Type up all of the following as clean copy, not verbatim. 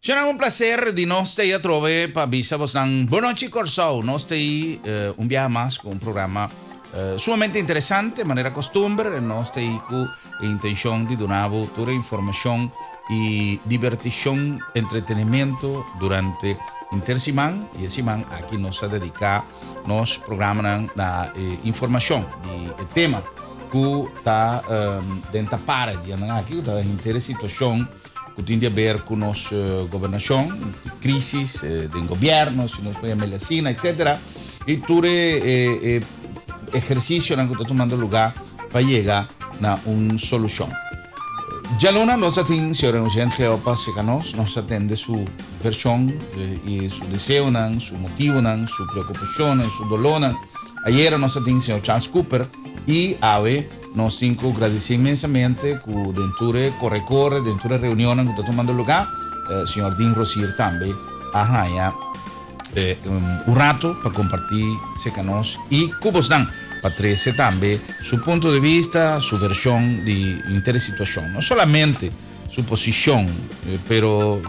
Shonnan un placer di nos ta atrobe pa bisa bosnan bon nochi Kòrsou. Nos ta un biaha mas ku un programa sumamente interesante manera costumber. Nos ta ku e intencion di duna bo tur e informacion y diverticion, entretenimento durante henter siman. Y e siman aki nos a dedica nos programanan na e informacion di e tema ku ta den tapara e dianan aki, ku ta henter e situacion ku tin di haber ku nos gobernashon, krisis den gobièrnu, si nos por yam'el asina, etsetera. I tur e ehersisionan ku ta tumando lugá pa yega na un solushon. Djaluna nos a tin señor Eugène Cleopas serka nos, nos a tende su vershon i su deseonan, su motivonan, su preokupashonnan, su dolónan. Ayera nos a tin señor Charles Cooper i awe Nos tin cu gradici inmensamente cu den tur e corre-corre, den tur e reunionnan cu ta tumando lugar, señor Dean Rosier tambe a haya un rato pa comparti cerca nos y cu bosnan pa trece tambe su punto de vista, su version di henter e situacion. No solamente su posicion, pero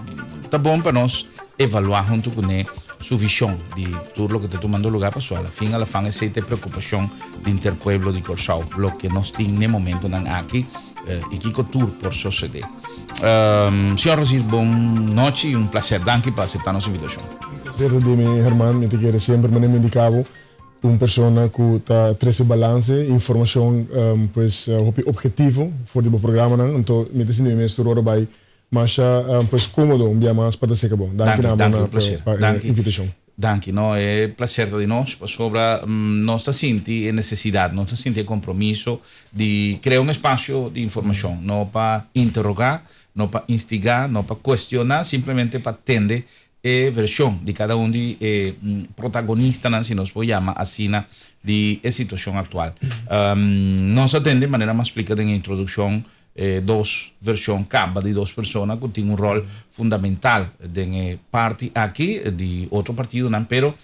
ta bon pa nos evalua hunto cune su vision di tur loke ta tumando lugar pasobra a la fin a la fan esey ta e preocupacion di henter pueblo di Corsou, loke nos tin n'e momentonan aki y kico tur por sosode. Señor Rosier, bon nochi y un placer. Danki pa acepta nos invitacion. Un placer ta di mi, Herman. Mi ta kere semper mane mi indica bo un persona cu ta trece balance, informacion pues hopi objetivo for di bo programanan. Anto mi ta sinti mi mes tur ora bay Masha pues komodo un bia mas pa ta seka bo. Danki na abo pa e invitashon. Danki, no e placer ta di nos pasobra nos ta sinti e necesidad, nos ta sinti e compromiso di crea un espacio di informacion, no pa interroga, no pa instiga, no pa cuestiona, simplemente pa tende e version di cada un di e protagonistanan, si nos por yama asina, di e situacion actual. Nos a tende, manera mi a splica den e introduccion, E dos vershon kaba di dos persona ku tin un ròl fundamental den e parti aki di otro partidonan, pero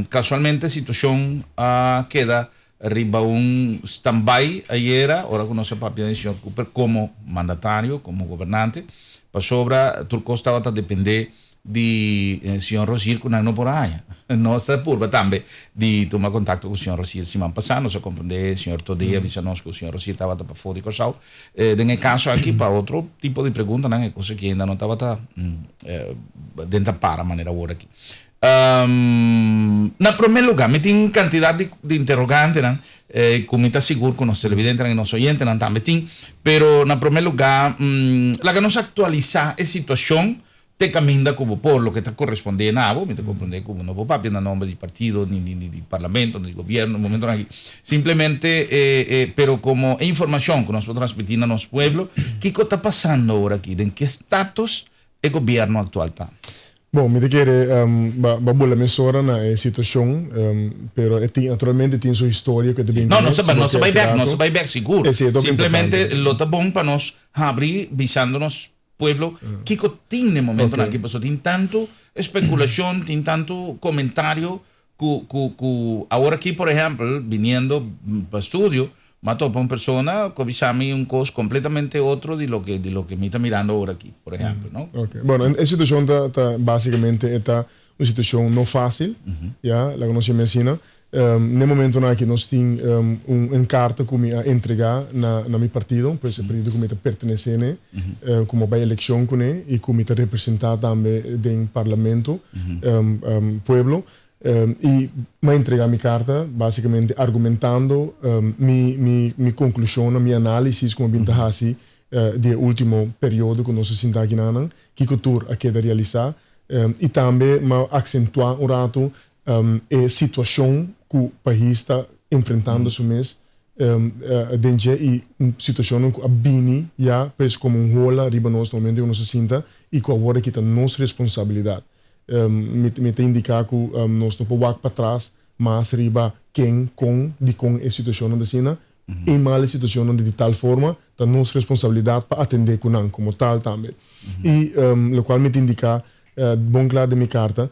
kasualmente situashon a keda riba un standby ayera ora ku nos a papia di señor Cooper komo mandatario, komo gobernante, pasobra tur kos tabata depende di señor Rosier cu nan no por a haña. Nos a purba tambe di tuma contacto cu señor Rosier siman pasa. Nos a comprende señor Todé a bisa nos cu señor Rosier tabata pafó di Corsou. Den e caso aki pa otro tipo di preguntanan e cosa aki ainda no tabata den ta para manera awor aki. Na prome lugar mi tin cantidad di interrogantenan cu mi ta sigur cu nos televidentenan y nos oyentenan tambe tin. Pero na prome lugar laga nos actualisa e situacion Te caminda cu bo por loke ta corespondé na bo, mi ta comprendé cu bo no por papia na nomber di partido, ni ni di parlamento, ni di gobierno, momentonan aki. Simplemente pero como e informacion cu nos por transmiti na nos pueblo, kico ta pasando awor aki, den ke status e gobierno actual ta? Bon, mi ta kere ba ba bula mesora na e situacion, pero e tin naturalmente tin su historia cu e ta bin No, nos ta nos ta bai bek, nos ta bai bek sigur. Simplemente lo ta bon pa nos habri bisando nos Pueblo, kiko tin den momentonan aki? Pasobra tin tantu spekulashon, tin tantu komentario ku ku ku awor aki por ehèmpel biniendo pa studio mi a topa un persona ku a bisa mi un kos kompletamente otro di loke di loke mi ta mirando awor aki, por ehèmpel, no? Oke. Bueno, e situashon ta ta basikamente e ta un situashon no fásil, ya, laga nos yama asina. N'e momentonan aki nos tin un karta ku mi a entregá na mi partido, pues e partido ku mi ta pertenesé n'e, ku mi a bai elekshon kuné i ku mi ta representá tambe den parlamento, pueblo. I mi a entregá mi karta básikamente argumentando mi konklushonnan, mi análisis ku mi a bin ta hasi di e último periodo ku nos a sinta akinanan, kiko tur a keda realisá. I tambe mi a aksentuá un ratu E situacion cu pais ta enfrentando su mes den dje y un situacionnan cu a bini ya pues como un hola riba nos na momento cu nos a sinta y cu awor aki ta nos responsabilidad. Mi ta indica cu nos no por wak patras mas riba ken, con, dicon e situacionnan ta asina. E mal e situacionnan di tal forma ta nos responsabilidad pa atende cu nan como tal tambe. Y locual mi ta indica bon cla den mi carta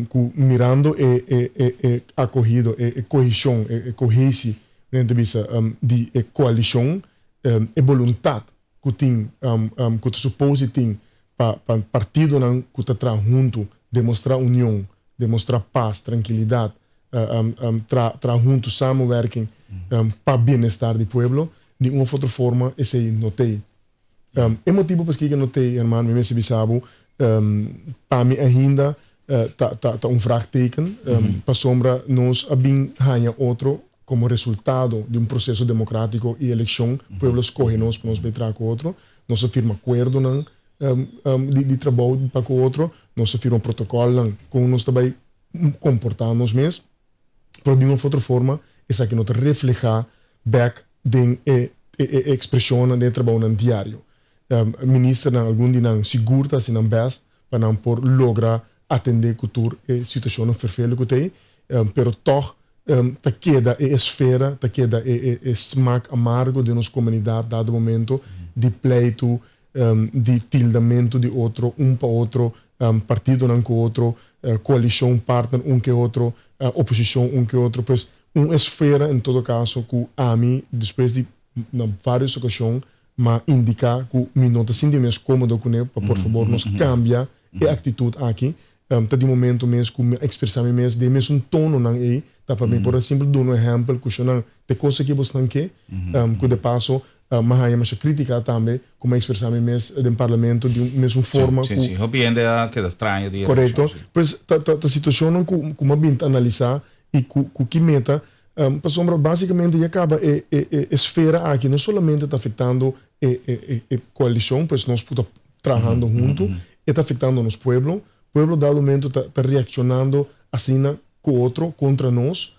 ku mirando e e e e akohido, e e koheshon, e e kohesi, men ta bisa, di e koalishon, e boluntat ku tin, ku ta supos di tin. Pa partidonan ku ta traha huntu demostrá union, demostrá pas, trankilidat, traha huntu, samenwerking, pa bienestar di pueblo, di un of otro forma esei no t'ei. E motibu paskiko no t'ei, herman, mi mester bisa bo, pa mi ainda ta un vraagteken, pasobra nos a bin haña otro komo resultado di un proseso demokratiko i elekshon, pueblo skohe nos pa nos bai traha ku otro. Nos a firma akuerdonan di trabou pa ku otro, nos a firma protokòlnan kon nos ta bai komportá nos mes, pero di un òf otro forma esaki no ta reflehá bèk den e ekspreshonnan, den e trabounan diario. Ministernan, algun di nan sigur ta hasi nan bèst pa nan por logra atendé ku tur e situashonnan ferfelu ku ta ei, pero tòg ta keda e esfera, ta keda e smak amargo den nos komunidat dado momento di pleitu, di tildamentu di otro, un pa otro, partidonan ku otro, koalishon, partner un ke otro, oposishon un ke otro. Pues un esfera en todo kaso ku ami despues di na varios okashon m'a indiká ku mi no ta sinti mes kómodo kuné pa por fabor nos kambia e aktitut aki. Ta di momento mes ku mi a ekspresá mi mes den e mesun tononan ei, ta pa mi por a simpel duna un ehèmpel ku shonnan te kos aki bosnan ke, ku de paso m'a haña masha krítika tambe ku m'a ekspresá mi mes den parlamento di un mesun forma ku. Sí, sí, hopi hende a keda straño di e reakshon. Korekto. Pues ta situashonnan ku m'a bin ta analisá i ku ki meta, pasobra básikamente ya kaba e esfera aki no solamente ta afektando e koalishon, pues nos ku ta trahando huntu, e ta afektando nos pueblo. Pueblo dado momento ta reakshonando asina ku otro kontra nos.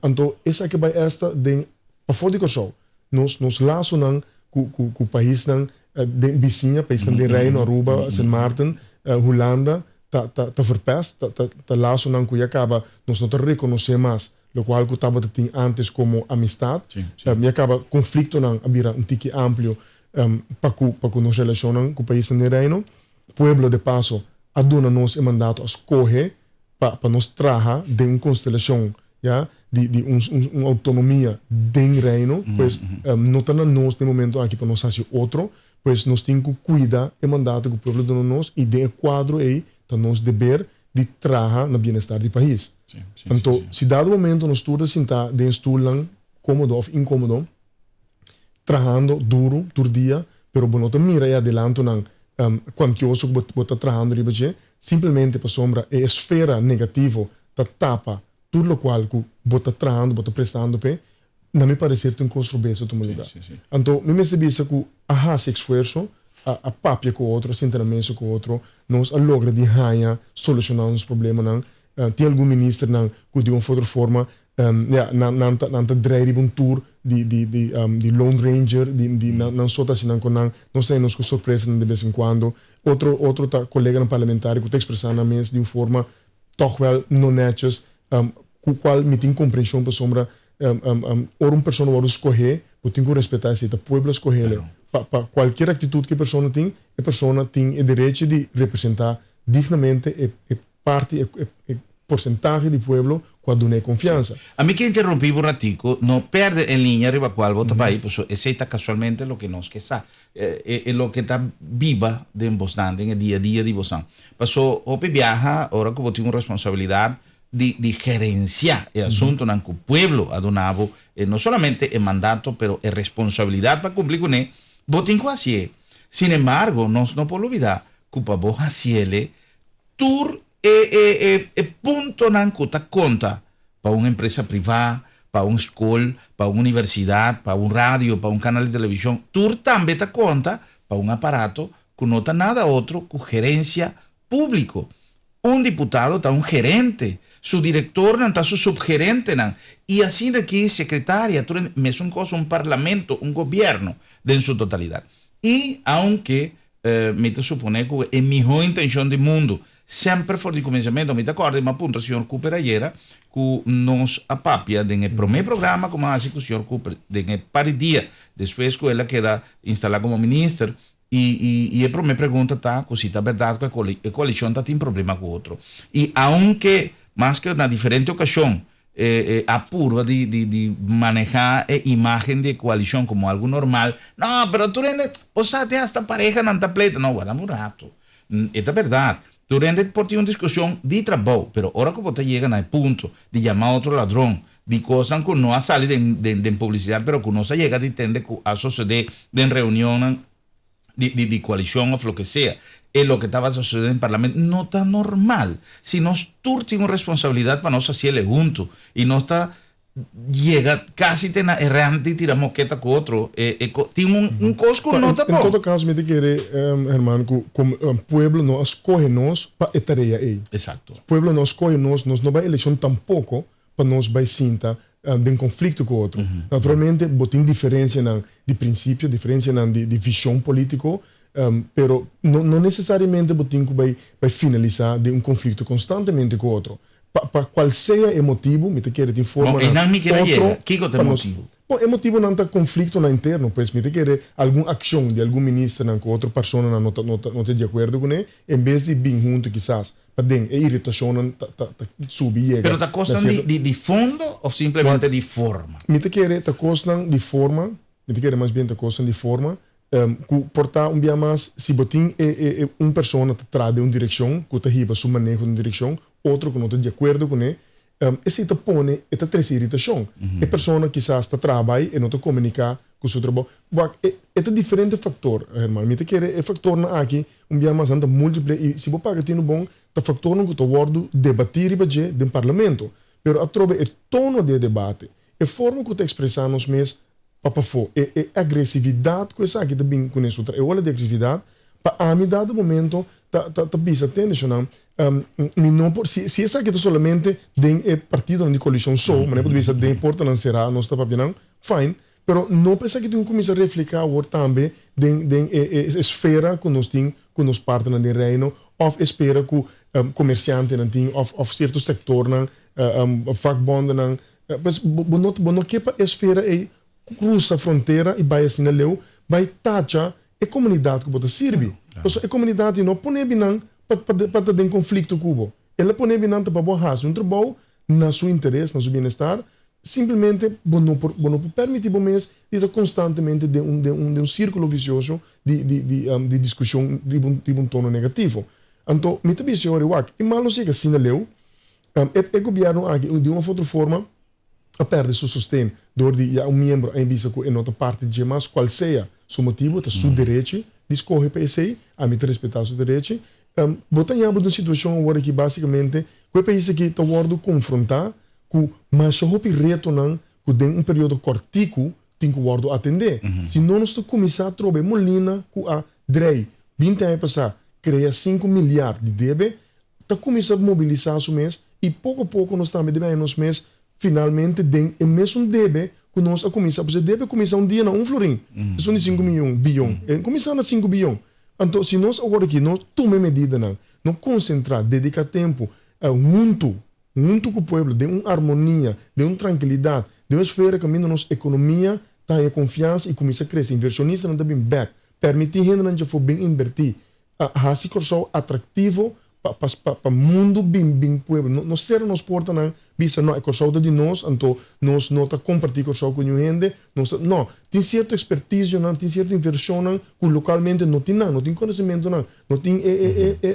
Anto esaki bai esta den pafó di Kòrsou. Nos nos lasonan ku ku paisnan den bisiña, paisnan den Reino, Aruba, Sint Maarten, Hulanda ta ta ta verpest, ta ta ta lasonan ku ya kaba nos no ta rekonosé mas lokual ku tabata tin ántes komo amistat. Ya kaba konfliktonan a bira un tiki amplio pa ku pa ku nos relashonnan ku paisnan den Reino. Pueblo de paso a duna nos e mandato a skohe pa pa nos traha den un konstelashon ya di di un un autonomia den Reino pues no ta na nos den momento aki pa nos hasi otro pues nos tin ku kuida e mandato ku pueblo duna nos i den e kuadro ei ta nos deber di traha na bienestar di pais. Anto si dado momento nos tur ta sinta den stulnan komodo of inkomodo trahando duru tur dia pero bo no ta mira e adelantonan kuantioso ku bo ta trahando riba dje simplemente pasobra e esfera negativo ta tapa tur lokual ku bo ta trahando, bo ta prestando p'e, na mi parecer tin un kos robes ta tuma lugar. Anto mi mester bisa ku a hasi esfuerso, a papia ku otro, a sinta na mesa ku otro, nos a logra di haña solushoná nos problemanan. Tin algun ministernan ku di un of otro forma ya nan nan ta nan ta drei riba un tur di di di di lone ranger, di di nan nan so ta hasi nan ku nan, nos ta haña nos ku sorpresanan de bes en kuando. Otro otro ta koleganan parlamentario ku ta ekspresá nan mes di un forma tòg wèl no nètjes, ku kual mi tin komprenshon pasobra ora un persona wòrdu skohé bo tin ku respetá esei, ta pueblo a skohele. Pa pa kualkier aktitut ku e persona tin, e persona tin e derechi di representá dignamente e e parti e e porsentahe di pueblo ku a duna e konfiansa. Ami ke interumpí bo un ratiku, no pèrdè e liña riba kual bo ta bai, pasobra esei ta kasualmente loke nos ke sa. E loke ta biba den bosnan, den e dia a dia di bosnan. Paso hopi biaha ora ku bo tin un responsabilidat di di gerensia e asuntunan ku pueblo a duna bo, no solamente e mandato pero e responsabilidat pa kumpli kuné, bo tin ku hasié. Sin embargo, nos no por lubida ku pa bo hasiele tur e e e e puntonan ku ta konta pa un empresa privá, pa un skol, pa un universidat, pa un radio, pa un kanal di televishon, tur tambe ta konta pa un aparato ku no ta nada otro ku gerensia públiko. Un diputado ta un gerente, su direktornan ta su supgerentenan i asina aki sekretaria, tur e mesun kos un parlamento, un gobièrnu den su totalidat. I aunke Mi ta suponé ku e mihó intenshon di mundu. Semper for di kuminsamentu mi ta kòrda i mi a puntra señor Cooper ayera ku nos a papia den e promé programa ku mi a hasi ku señor Cooper den e par di dia despues ku el a keda instalá komo minister i i i e promé pregunta ta ku si ta bèrdat ku e koalishon ta tin problema ku otro i aunke maske na diferente okashon E a purba di di di maneha e imagen di e koalishon komo algu normal. No, pero tur hende, bo sa te hasta parehanan ta pleita. No, warda un rato. E ta berdad, tur hende por tin un discusion di trabou, pero ora cu bo ta yega na e punto di yama otro ladron, di cosnan cu no a sali den den publicidad pero cu nos a yega di tende cu a sosode den reunionnan di di di coalicion of loke sea, e loke tabata sosode den parlamento no ta normal. Si nos tur tin un responsabilidad pa nos haciele hunto y nos ta yega casi te na e rand di tira moketa cu otro, e e co tin un un cos cu no ta En bon. todo caso mi ta kere, herman, cu como pueblo no a scoge nos pa e tarea ey. Exacto. Pueblo no a scoge nos, nos no bay eleccion tampoco pa nos bay sinta den conflicto cu otro. Naturalmente bo tin diferencianan di principio, diferencianan di di vision politico, pero no no necesariamente bo tin cu bay bay finalisa den un conflicto constantemente cu otro. Pa pa cual sea e motibu, mi ta kere tin Bon, formanan einan mi kier a otro yega. Kiko ta e pa nos. motibu? Bon, e motibunan ta conflictonan interno, pues mi ta kere algun accion di algun ministernan cu otro personanan no ta no ta no ta di acuerdo cune, en bes di bin hunto kisas pa den e irritacionnan ta ta ta subi yega Pero ta na cosnan di cierto. di di fondo of simplemente Wak, di forma? mi ta kere ta cosnan di forma, mi ta kere mas bien ta cosnan di forma, Ku por ta un bia mas si bo tin e e un persona ta traha den un direkshon ku ta hiba su maneho den un direkshon, otro ku no ta di akuerdo kuné, esei ta pone e ta trese iritashon. E persona kisas ta traha bai e no ta komuniká ku su trabou. Wak, e e ta diferente faktor, herman. Mi ta kere e faktornan aki un bia mas nan ta multiple i si bo paga tinu bon ta faktornan ku ta wòrdu debatí riba dje den parlamento. Pero atrobe e tono di e debate, e forma ku ta ekspresá nos mes pa pafó, e e agresividat ku esaki ta bin kuné su tra e ola di agresividat, pa ami dado momento ta ta ta bisa tende shonnan, mi no por si si esaki ta solamente den e partidonan di koalishon so, manera bo ta bisa den portanan será nos ta papia nan, fine, pero no pa esaki tin ku kuminsá reflehá awor tambe den den e e esfera ku nos tin ku nos partnernan den Reino òf espera ku komersiantenan tin òf òf sierto sektornan, vakbondennan. Pues bo no bo no ke pa e esfera ei krusa frontera i bai asina leu bai tacha e komunidat ku bo ta sirbi. Pasobra e komunidat ei no a pone binan pa pa ta den konflikto ku bo. El a pone binan ta pa bo hasi un trabou na su interes, na su bienestar. Simplemente bo no por bo no por permiti bo mes di ta konstantemente den un den un den un sirkulo visioso di di di di diskushon riba un riba un tono negativo. Anto mi ta bisa ora wak e mal no siga asina leu. E e gobierno aki di un of otro forma a perde su sosten door di ya un miembro a bisa cu e no ta parti dje mas cual sea su motibo ta su derechi di scoge pa esey ami ta respeta su derechi. Bo ta yaba di un situacion awor aki basicamente cu e pais aki ta wordo confronta cu masha hopi retonan cu den un periodo cortico tin cu wordo atende. Si no nos ta cuminsa atrobe e molina cu a drei binti aña pasa crea cinco milyard di debe ta cuminsa mobilisa su mes y poco poco nos tambe debe haña nos mes finalmente den e mesun debe cu nos a cuminsa pasobra e debe cuminsa un dia na un florin esun di cinco miyon biyon e cuminsa na cinco biyon anto si nos awor aki no tuma e medidanan no concentra dedica tempo hunto hunto cu pueblo den un armonia den un trankilidad den un esfera caminda nos economia ta haña confiansa y cuminsa crece inversionistanan ta bin bek permiti hendenan djafor bin inverti A hasi Kòrsou atraktivo pa pa pa mundu bin bin pueblo. No no sera nos portanan bisa no e Kòrsou ta di nos anto nos no ta kompartí Kòrsou ku niun hende. Nos ta no. Tin sierto ekspertisionan, tin sierto invershonnan ku lokalmente no tin nan, no tin konosementunan, no tin e e e e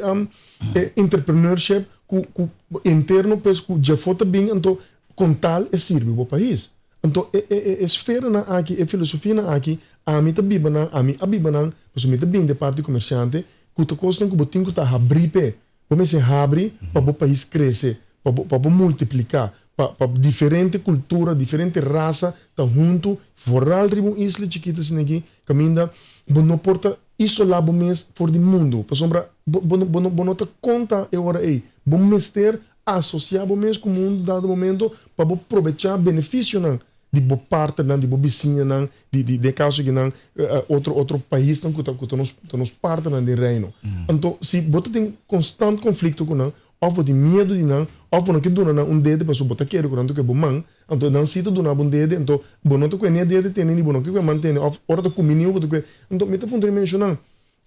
e entrepreneurship ku ku interno pues ku djafó ta bin anto kontal e sirbi bo pais. Anto e e e esferanan aki, e filosofianan aki, ami ta biba nan, ami a biba nan, pasobra mi ta bini di e parti komersiante, ku ta kosnan ku bo tin ku ta habrí p'e. Bo mester habri pa bo pais krese, pa bo pa bo multipliká, pa pa diferente kultura, diferente rasa ta huntu, vooral riba un isla chikito asina aki, kaminda bo no por ta isolá bo mes for di mundu, pasobra bo bo bo no bo no ta konta e ora ei. Bo mester Asosiá bo mes ku mundu dado momento pa bo probechá benefisionan di bo partnernan, di bo bisiñanan, di di den kaso akinan otro otro paisnan ku ta ku ta nos ta nos partnernan den Reino. Anto si bo ta den konstant konflikto ku nan òf bo tin miedu di nan òf bo no ke duna nan un dede pasobra bo ta kere ku nan ta kue bo man, anto nan si ta duna bo un dede anto bo no ta kue ni e dede tene ni bo no ke kue man tene òf ora ta kuminiu bo ta kue. Anto mi ta puntra e menshonan.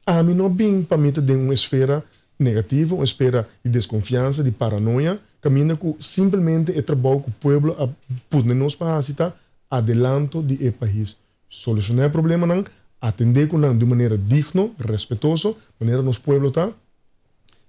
Ami no bin pa mi ta den un esfera negativo, un esfera di desconfiansa, di paranoia, caminda cu simplemente e trabou cu pueblo a putne nos pa haci ta adelanto di e pais. Soluciona e problemanan, atende cu nan di un manera digno, respetoso, manera nos pueblo ta.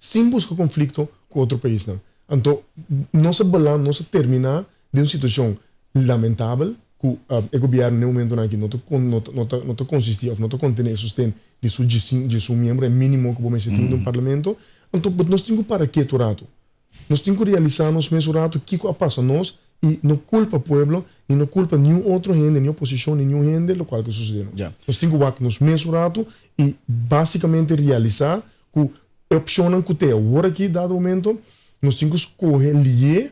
sin buska konflikto ku otro paisnan. Anto nos a balan, nos a terminá den un situashon lamentabel ku e gobièrnu den e momentonan aki no ta no ta no ta konsistí òf no ta kontené e sosten di su diesun miembro, e mínimo ku bo mester tin den un parlamento. Anto nos tin ku para ketu ratu. Nos tin ku realisá nos mes un ratu kiko a pasa nos i no kulpa pueblo ni no kulpa niun otro hende, ni oposishon ni niun hende lokual ku a susedé nos. Nos tin ku wak nos mes un ratu i básikamente realisá ku e opshonnan ku te awor aki dado momento nos tin ku skohe lié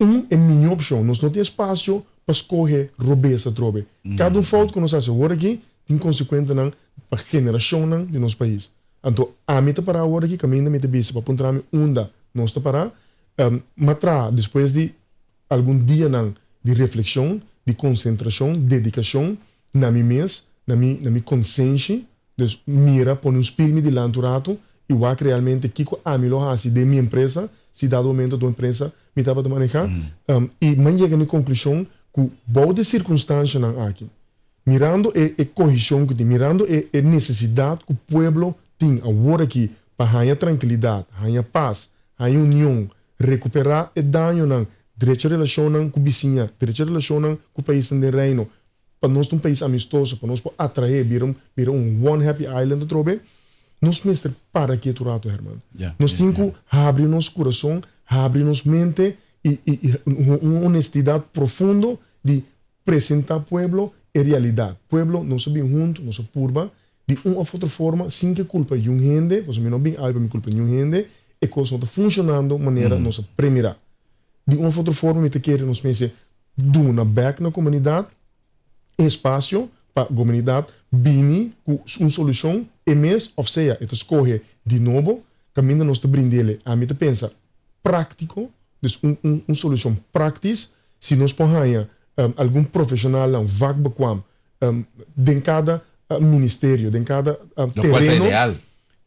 un e mihó opshon. Nos no tin espasio pa skohe robes atrobe. Kada un fout ku nos hasi awor aki tin konsekuentenan pa generashonnan di nos pais. Anto ami ta pará awor aki kaminda mi ta bisa pa puntra mi unda nos ta pará. M'a traha despues di algun dianan di reflekshon, di konsentrashon, dedikashon na mi mes, na mi na mi konsenshi. Dus mira, pone un spil mi dilanti un ratu i wak realmente kiko ami lo hasi den mi empresa si dado momento ta un empresa mi tabata manehá. I m'a yega na e konklushon ku bou di e sirkunstanshanan aki, Mirando e e koheshon ku tin, mirando e e nesesidat ku pueblo tin awor aki pa haña trankilidat, haña pas, haña union, rekuperá e dañonan, drecha relashonnan ku bisiña, drecha relashonnan ku paisnan den Reino, pa nos ta un pais amistoso, pa nos por atraé, bira un bira un one happy island atrobe, nos mester para ketu rato, herman. Nos tin ku habri nos kurason, habri nos mente i i i un honestidat profundo di Presentá pueblo e realidat. Pueblo, nos a bin huntu, nos a purba di un òf otro forma sin ke kulpa yun hende, pasobra mi no bin awe pa mi kulpa niun hende, e kos no ta funshonando manera nos a premirá. Di un òf otro forma mi ta kere nos mester duna bèk na komunidat e espasio pa komunidat bini ku un solushon e mes òf sea e ta skohe di nobo kaminda nos ta brind'el. Ami ta pensa práktiko, dus un un solushon práktis. Si nos por haña algun profeshonalnan vakbekwam den kada ministerio, den kada tereno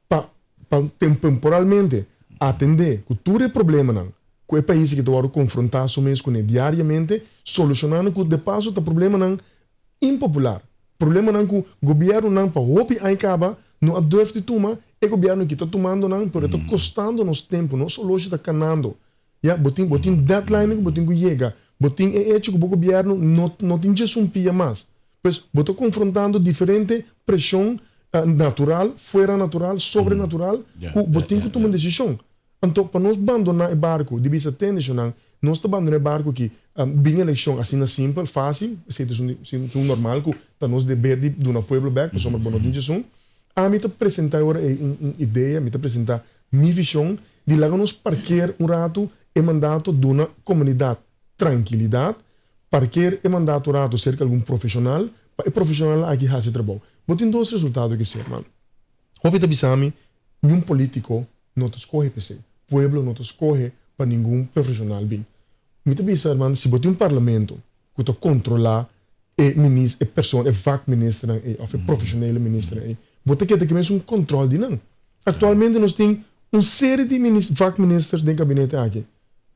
pa pa temporalmente atendé ku tur e problemanan ku e pais aki ta wòrdu konfrontá su mes kuné diariamente, solushonando ku de paso ta problemanan impopular, problemanan ku gobièrnunan pa hopi aña kaba no a durf di tuma, e gobièrnu aki ta tumando nan pero e ta kostando nos tempu, nos oloshi ta kanando. Ya, bo tin, bo tin deadline ku bo tin ku yega. Bo tin e echo ku bo gobièrnu no, no tin djes un pia mas. Pues, bo ta konfrontando diferente preshon natural, fuera natural, sobrenatural, ku bo tin ku tuma un desishon. Anto, pa nos bandoná e barku, di bisa tende shonnan, nos ta bandoná e barku aki, bin elekshon asina simpel, fásil, esei ta esun normal ku ta nos deber di duna pueblo bèk, pasobra bo no tin djes un. Ami ta presentá e ora ei un, un idea, mi ta presentá Mi vision di laga nos parkeer un ratu e mandato duna comunidad trankilidad, parkeer e mandato un ratu cerca algun profesional pa e profesionalnan aki haci e trabou. Bo tin dos resultado ki ser, man. Hopi ta bisa mi, niun politico no ta scoge p'esey. Pueblo no ta scoge pa ningun profesional bin. Mi ta bisa, herman, si bo tin un parlamento ku ta kontrolá e minis e persona e vakministernan ei òf e profeshonele ministernan ei bo ta keda ku e mesun kòntròl di nan. Aktualmente nos tin un seri di minis vakministers den kabinete aki.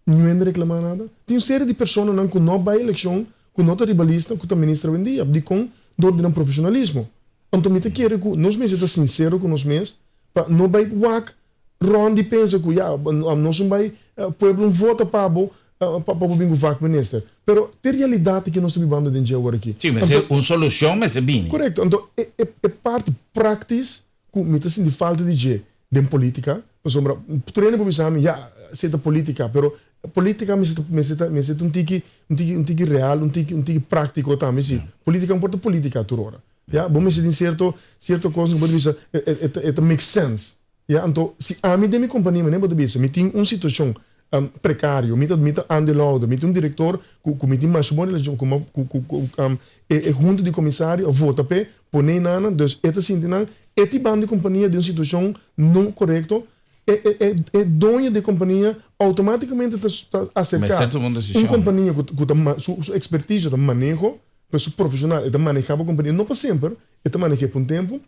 Niun hende reklamá nada. Tin un seri di personanan ku no bai elekshon ku no ta riba lista ku ta minister awendia. Dikon? Dor di nan profeshonalismo. Anto mi ta kere ku nos mester ta sinsero ku nos mes pa no bai wak Rond di pensa ku ya nos un bai pueblo un vota pa bo pa bo bin ku vakminister. Pero te realidat ke nos ta bibando den dje awor aki. Sí, mester un solushon mester bini. Korekto. Anto e e parti praktis ku mi ta sinti falta di dje den politika, pasobra tur hende por bisa mi ya esei ta politika, pero politika mester ta mester ta mester ta un tiki un tiki un tiki real, un tiki un tiki praktiko tambe si. Politika no por ta politika tur ora. Ya, bo mester tin sierto sierto kos ku bo ta bisa e e e ta make sense. Ya, anto si ami den mi kompania manera bo ta bisa mi tin un situashon prekario, mi ta mi ta aandeelhouder, mi tin un direktor ku ku mi tin masha bon relashon ku ku ku ku e e hunta di komisario a vota p'e pone nan, dus e ta sinti nan e tin banda di kompania den un situashon no korekto, e e e e doño di e kompania outomatikamente ta ta aserká un kompania ku ku ta su su ekspertisio ta maneho, pues su profeshonal e ta maneha bo kompania no pa semper, e ta maneh'é pa un tempu.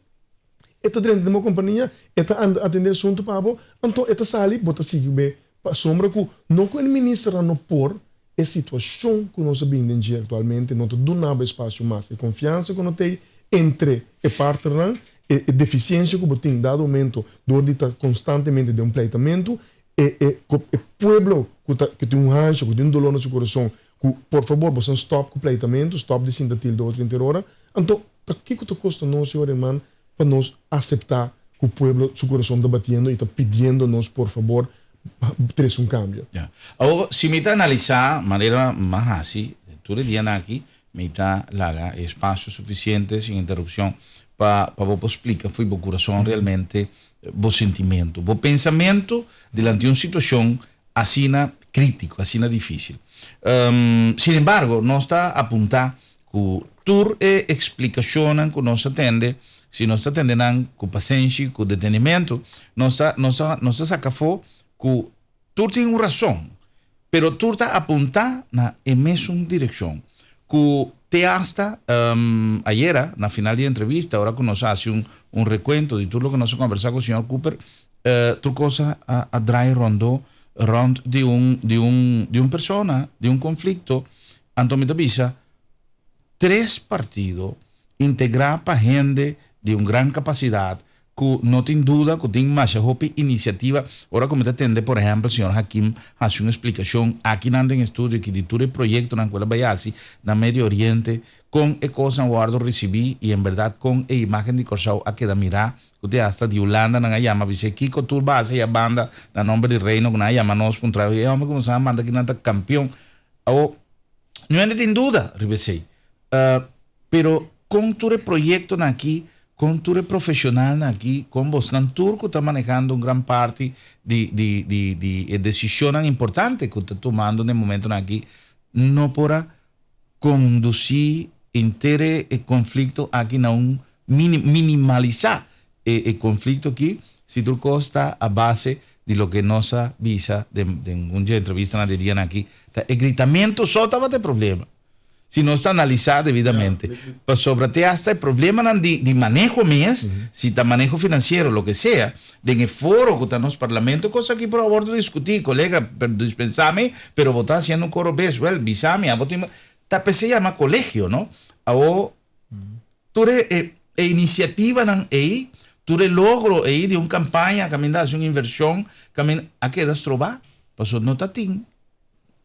E ta drenta den bo kompania, e ta anda atendé asuntu pa bo, anto e ta sali, bo ta sigui be pasobra ku no ku e ministernan no por, e situashon ku nos a bini den dje aktualmente no ta duna bo espasio mas. E konfiansa ku no t'ei entre e partnernan, E e defisiensia ku bo tin dado momento dor di ta konstantemente den un pleitamentu, e e e pueblo ku ta ku tin un hansha, ku tin un dolor na su kurason, ku por fabor boso stòp ku pleitamentu, stòp di sinta tilda otro henter ora. Anto ta kiko ta kosta nos, señor herman, pa nos aseptá ku pueblo su kurason ta batiendo i ta pidiendo nos por fabor trese un kambio? Ya. Awor, si mi ta analisá manera m'a hasi tur e dianan aki, Mi ta laga e espacio suficiente sin interrupcion pa pa bo por splica fo'i bo curason realmente bo sentimento, bo pensamento dilanti un situacion asina critico, asina dificil. Sin embargo, nos ta apunta cu tur e explicacionnan cu nos a tende, si nos ta tende nan cu pasenshi, cu detenimento, nos ta nos ta nos ta saca afo cu Tur tin un rason, pero tur ta apuntá na e mesun direkshon. Ku te asta ayera, na final di e entrevista, ora ku nos a hasi un un rekuento di tur loke nos a kombersá ku señor Cooper, tur kos a a drai rondó rònt di un di un di un persona, di un konflikto. Anto mi ta bisa, tres partido integrá pa hende di un gran kapasidat ku no tin duda ku tin masha hopi inisiativa. Ora ku mi ta tende por ehèmpel señor Hakim hasi un esplikashon akinan den estudio aki di tur e proyektonan ku el a bai hasi na Medio Oriente, kon e kosnan wòrdu risibí i en bèrdat kon e imágen di Kòrsou a keda mirá ku te asta di Hulanda nan a yama bis'é kiko tur base i a banda na nòmber di Reino ku nan a yama nos puntra e hòmber ku nos a manda kinan ta kampion. Awor no hende tin duda riba esei. Pero kon tur e proyektonan aki, kon tur e profeshonalnan aki, kon bosnan tur ku ta manehando un gran parti di di di di e desishonnan importante ku ta tumando na e momentonan aki, no por a kondusí henter e konflikto aki na un minimalisá e e konflikto aki, si tur kos ta a base di loke nos a bisa den den un dje entrevistanan di dianan aki, ta e gritamentu so tabata e problema. Si nos ta analisá debidamente. Pasobra te hasta e problemanan di di maneho mes, si ta maneho finansiero, loke sea, den e foro ku ta nos parlamento, kos aki por a wòrdu diskutí. Kolega, dispensá mi, pero bo ta hasiendo un koro bes. Wèl, bisa mi, abo tin. Ta p'esei yama kolegio, no? Awor, tur e e inisiativanan ei, tur e logro ei di un kampaña kaminda hasi un invershon, kaminda a keda strobá, pasobra no ta tin.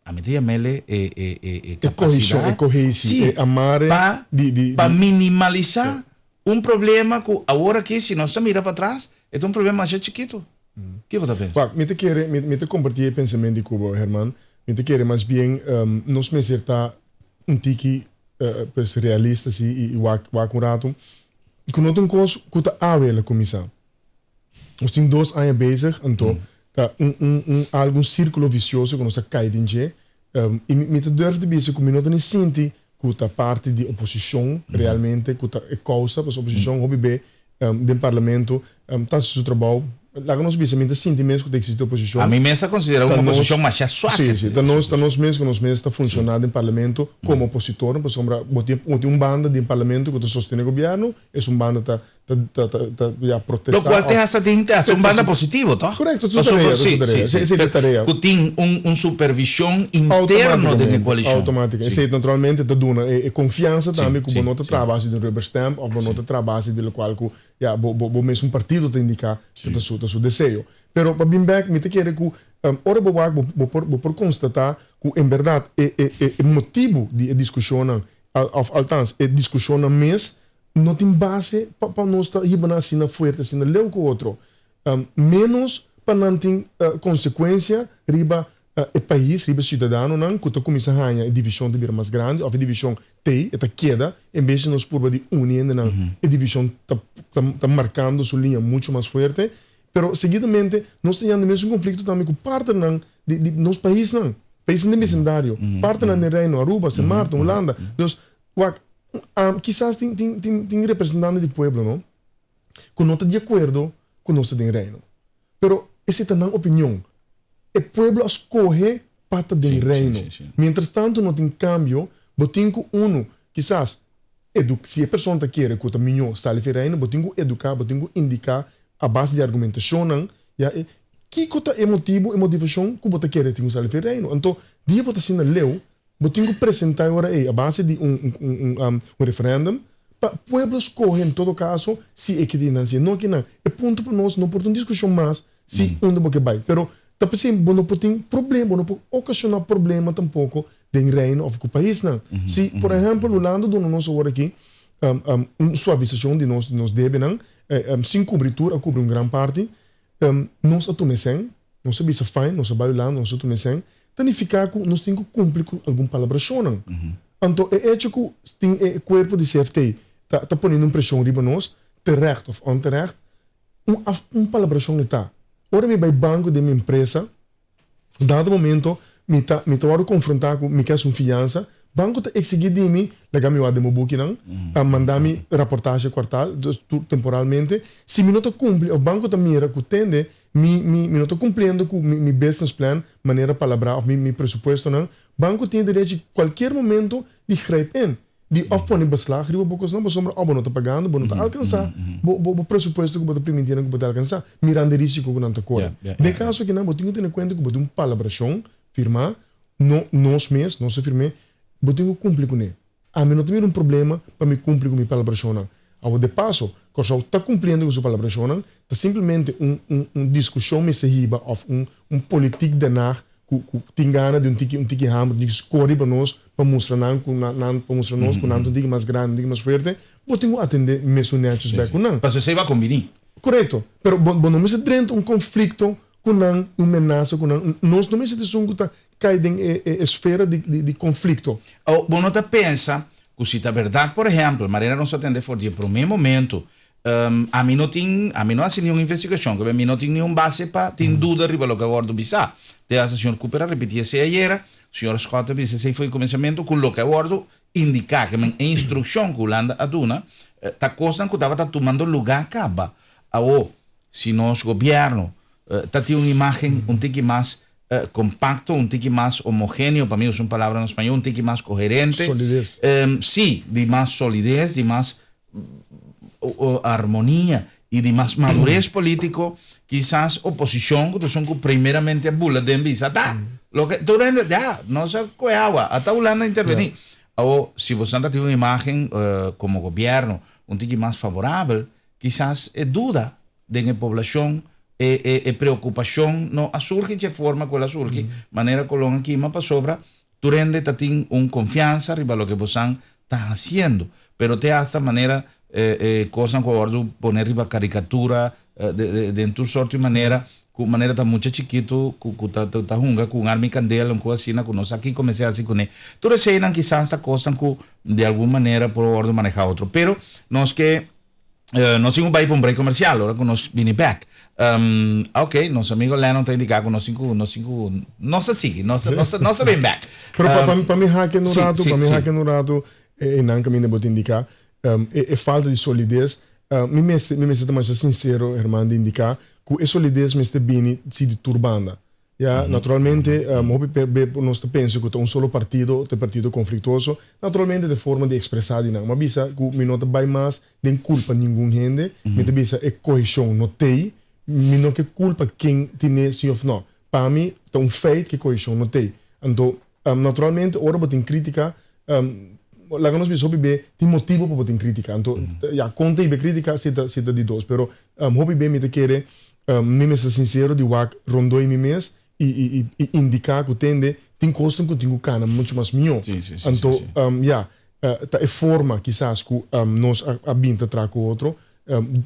Ami ta yam'el e e e e E koheshon, e kapasidat, kohesi, sí, e amare pa di di pa di. minimalisá un problema ku awor aki si nos ta mira patras e ta un problema masha chikitu. Ke bo ta pensa? Wak, mi ta kere, mi mi ta kompartí e pensamentu di ku bo, Herman. Mi ta kere mas bien nos mester ta un tiki pues realista si i i wak wak un ratu ku no ta un kos ku ta awe el a kuminsá. Nos tin dos aña bezig, anto ta un un un algu un sirkulo visioso ku nos a kai den dje. I mi mi ta durf di bisa ku mi no ta ni sinti ku ta parti di oposishon realmente ku ta e kousa, pasobra oposishon hopi be den parlamento ta hasi su trabou. Laga nos bisa mi ta sinti mes ku ta eksistí oposishon. Ami mes a konsiderá un oposishon masha suak. Sí, sí, ta nos ta nos mes ku nos mes ta funshoná den parlamento komo opositornan, pasobra bo tin bo tin un banda den parlamento ku ta sostené gobièrnu, esun banda ta ta ta ta ta ya protesta Locual te hasta tin te hasta un banda positivo, toch? Correcto, su tarea, su tarea. Sí, sí, tarea. Cu tin un un supervision interno den e coalicion. Automaticamente. Esey naturalmente ta duna e confiansa tambe cu bo no ta traha base di un rubber stamp of bo no ta traha base di locual cu ya bo bo bo mesun partido ta indica cu ta su ta su deseo. Pero pa bin bek mi ta kere cu ora bo wak bo bo por bo por constata cu en berdad e e e motibo di e discusionnan of althans e discusionnan mes No tin base pa pa nos ta hiba nan asina fuerte, asina leu ku otro. Ménos pa nan tin konsekuensia riba e pais, riba e siudadanonan ku ta kuminsá haña e divishon ta bira mas grandi òf e divishon t'ei, e ta keda, en bes di nos purba di uni hendenan, e divishon ta ta markando su liña muchu mas fuerte. Pero seguidamente nos ta yanda mesun konflikto tambe ku partnernan di di nos paisnan, paisnan den besindario, partnernan den Reino, Aruba, Sint Maarten, Hulanda. Dus Wak, kisas tin, tin, tin, tin representante di pueblo, no, ku no ta di akuerdo ku nos ta den Reino. Pero esei ta nan opinion. E pueblo a skohe pa ta den Reino. Mientras tanto no tin kambio, bo tin ku unu, kisas, edu, si e persona ta kere ku ta miñó sali for e Reino, bo tin ku eduká, bo tin ku indiká a base di argumentashonnan, ya, e, kiko ta e motibu, e motivashon ku bo ta kere tin ku sali for e Reino. Anto, dia bo ta asina leu, Bo tin ku presentá e ora ei a base di un un referèndum. Pa pueblo skohe en todo kaso si e ke di nan si e no ke nan. E punto pa nos no por ta un diskushon mas si unda bo ke bai. Pero ta p'esei bo no por tin problema, bo no por okashoná problema tampoko den Reino òf ku paisnan. Si por ehèmpel Hulanda duna nos awor aki un suavisashon di nos di nos debenan sin kubri tur a kubri un gran parti, nos a tuma e sèn, nos a bisa fine, nos a bai Hulanda, nos a tuma e sèn, ta nifiká ku nos tin ku kumpli ku algun palabrashonnan. Anto e echo ku tin e kuerpo di CFT ta ta poniendo un preshon riba nos, terecht òf onterecht, un af un palabrashon e ta. Ora mi bai banko den mi empresa, dado momento mi ta mi ta wòrdu konfrontá ku mi ke hasi un fiansa, banko ta eksigí di mi laga mi wak den bo bukinan, a manda mi raportahe kuartal, dus tur temporalmente. Si mi no ta kumpli òf banko ta mira ku tende mi mi mi no ta kumpliendo ku mi mi business plan manera palabrá òf mi mi presupuestonan, Banco tin e derechi kualkier momento di grijp in, di òf pone beslag riba bo kosnan pasobra òf bo no ta pagando, bo no ta alkansá bo bo presupuesto ku bo ta primintí nan ku bo ta alkansá, mirando e risiko ku nan ta kore. Den e kaso akinan bo tin ku tene kuenta ku bo tin un palabrashon firmá, no nos mes, nos a firm'é, bo tin ku kumpli kuné. Ami no ta mira un problema pa mi kumpli ku mi palabrashonnan. Awor de paso, Kòrsou ta kumpliendo ku su palabrashonnan, ta simplemente un un un diskushon mester hiba òf un un politiek Den Haag ku ku tin gana di un tiki un tiki hamber, un tiki skor riba nos pa mustra nan ku nan nan pa mustra nos ku nan ta un tiki mas grandi, un tiki mas fuerte, bo tin ku atendé mesun nètjes bèk ku nan. Pasobra esei bo a kombiní. Korekto. Pero bo bo no mester drenta un konflikto ku nan, un menasa ku nan. Nos no mester ta esun ku ta kai den e e esfera di di di konflikto. Awor, bo no ta pensa ku si ta bèrdat, por ehèmpel, manera nos a tende for di e promé momento, Ami no tin, ami no hasi niun investigashon, kob'e mi no tin niun base pa tin duda riba loke a wòrdu bisá. Te hasta señor Cooper a ripití esei ayera, señor Scott a bisa esei for di kuminsamentu ku loke a wòrdu indiká, ke men e instrukshon ku Hulanda a duna, ta kosnan ku tabata tumando lugá kaba. Awor, si nos gobièrnu ta tin un imágen un tiki mas kompakto, un tiki mas homogeneo, pa mi usa un palabra na spañó, un tiki mas koherente. Solides. Sí, di mas solides, di mas armonia i di mas madures polítiko, kisas oposishon ku ta esun ku primeramente a bula den bisa, ta, loke tur hende, ya, nos a kohe awa, ata Hulanda a intervení. Awor, si boso ta tin un imágen komo gobièrnu un tiki mas favorabel, kisas e duda den e poblashon, e e e preokupashon no a surgi dje forma ku el a surgi, manera Colon a kima, pasobra Tur hende ta tin un konfiansa riba loke bosan ta hasiendo, pero te hasta manera e kosnan ku a wòrdu pone riba karikatura den tur sorti manera, ku manera ta mucha chikitu ku ku ta ta hunga ku un arma i kandela, un kos asina ku no sa kiko mester hasi kuné. Tur eseinan kisas ta kosnan ku di algun manera por wòrdu manehá otro, pero nos ke Nos tin ku bai pa un break komersial ora ku nos bini bek. Ok, nos amigo Lennon ta indiká ku nos tin ku, nos tin ku, nos ta sigui, nos, nos, nos ta bin bek. Pero pa, pa, pa mi hake un ratu, pa mi hake un ratu, einan kaminda bo ta indiká, e, e falta di solides, mi mester, mi mester ta masha sinsero, Herman, di indiká ku e solides mester bini si di tur banda. Ya, naturalmente, hopi be nos ta pensa ku ta un solo partido ta e partido konfliktuoso. Naturalmente ta e forma di ekspresá di nan. Mi a bisa ku mi no ta bai mas den kulpa ningun hende. Mi ta bisa e koheshon no t'ei. Mi no ke kulpa ken tine si òf no. Pa mi ta un feit ku e koheshon no t'ei. Anto, naturalmente ora bo tin krítika, laga nos bisa hopi be tin motibu pa bo tin krítika. Anto, ya, kon ta hiba e krítika si ta si ta di dos. Pero hopi be mi ta kere Mi mester sincero di wak rondoi mi mes y y y indica cu tende tin cosnan cu tin cu cana mucho mas mihó. Anto ya, ta e forma kisas cu nos a a bin ta traha cu otro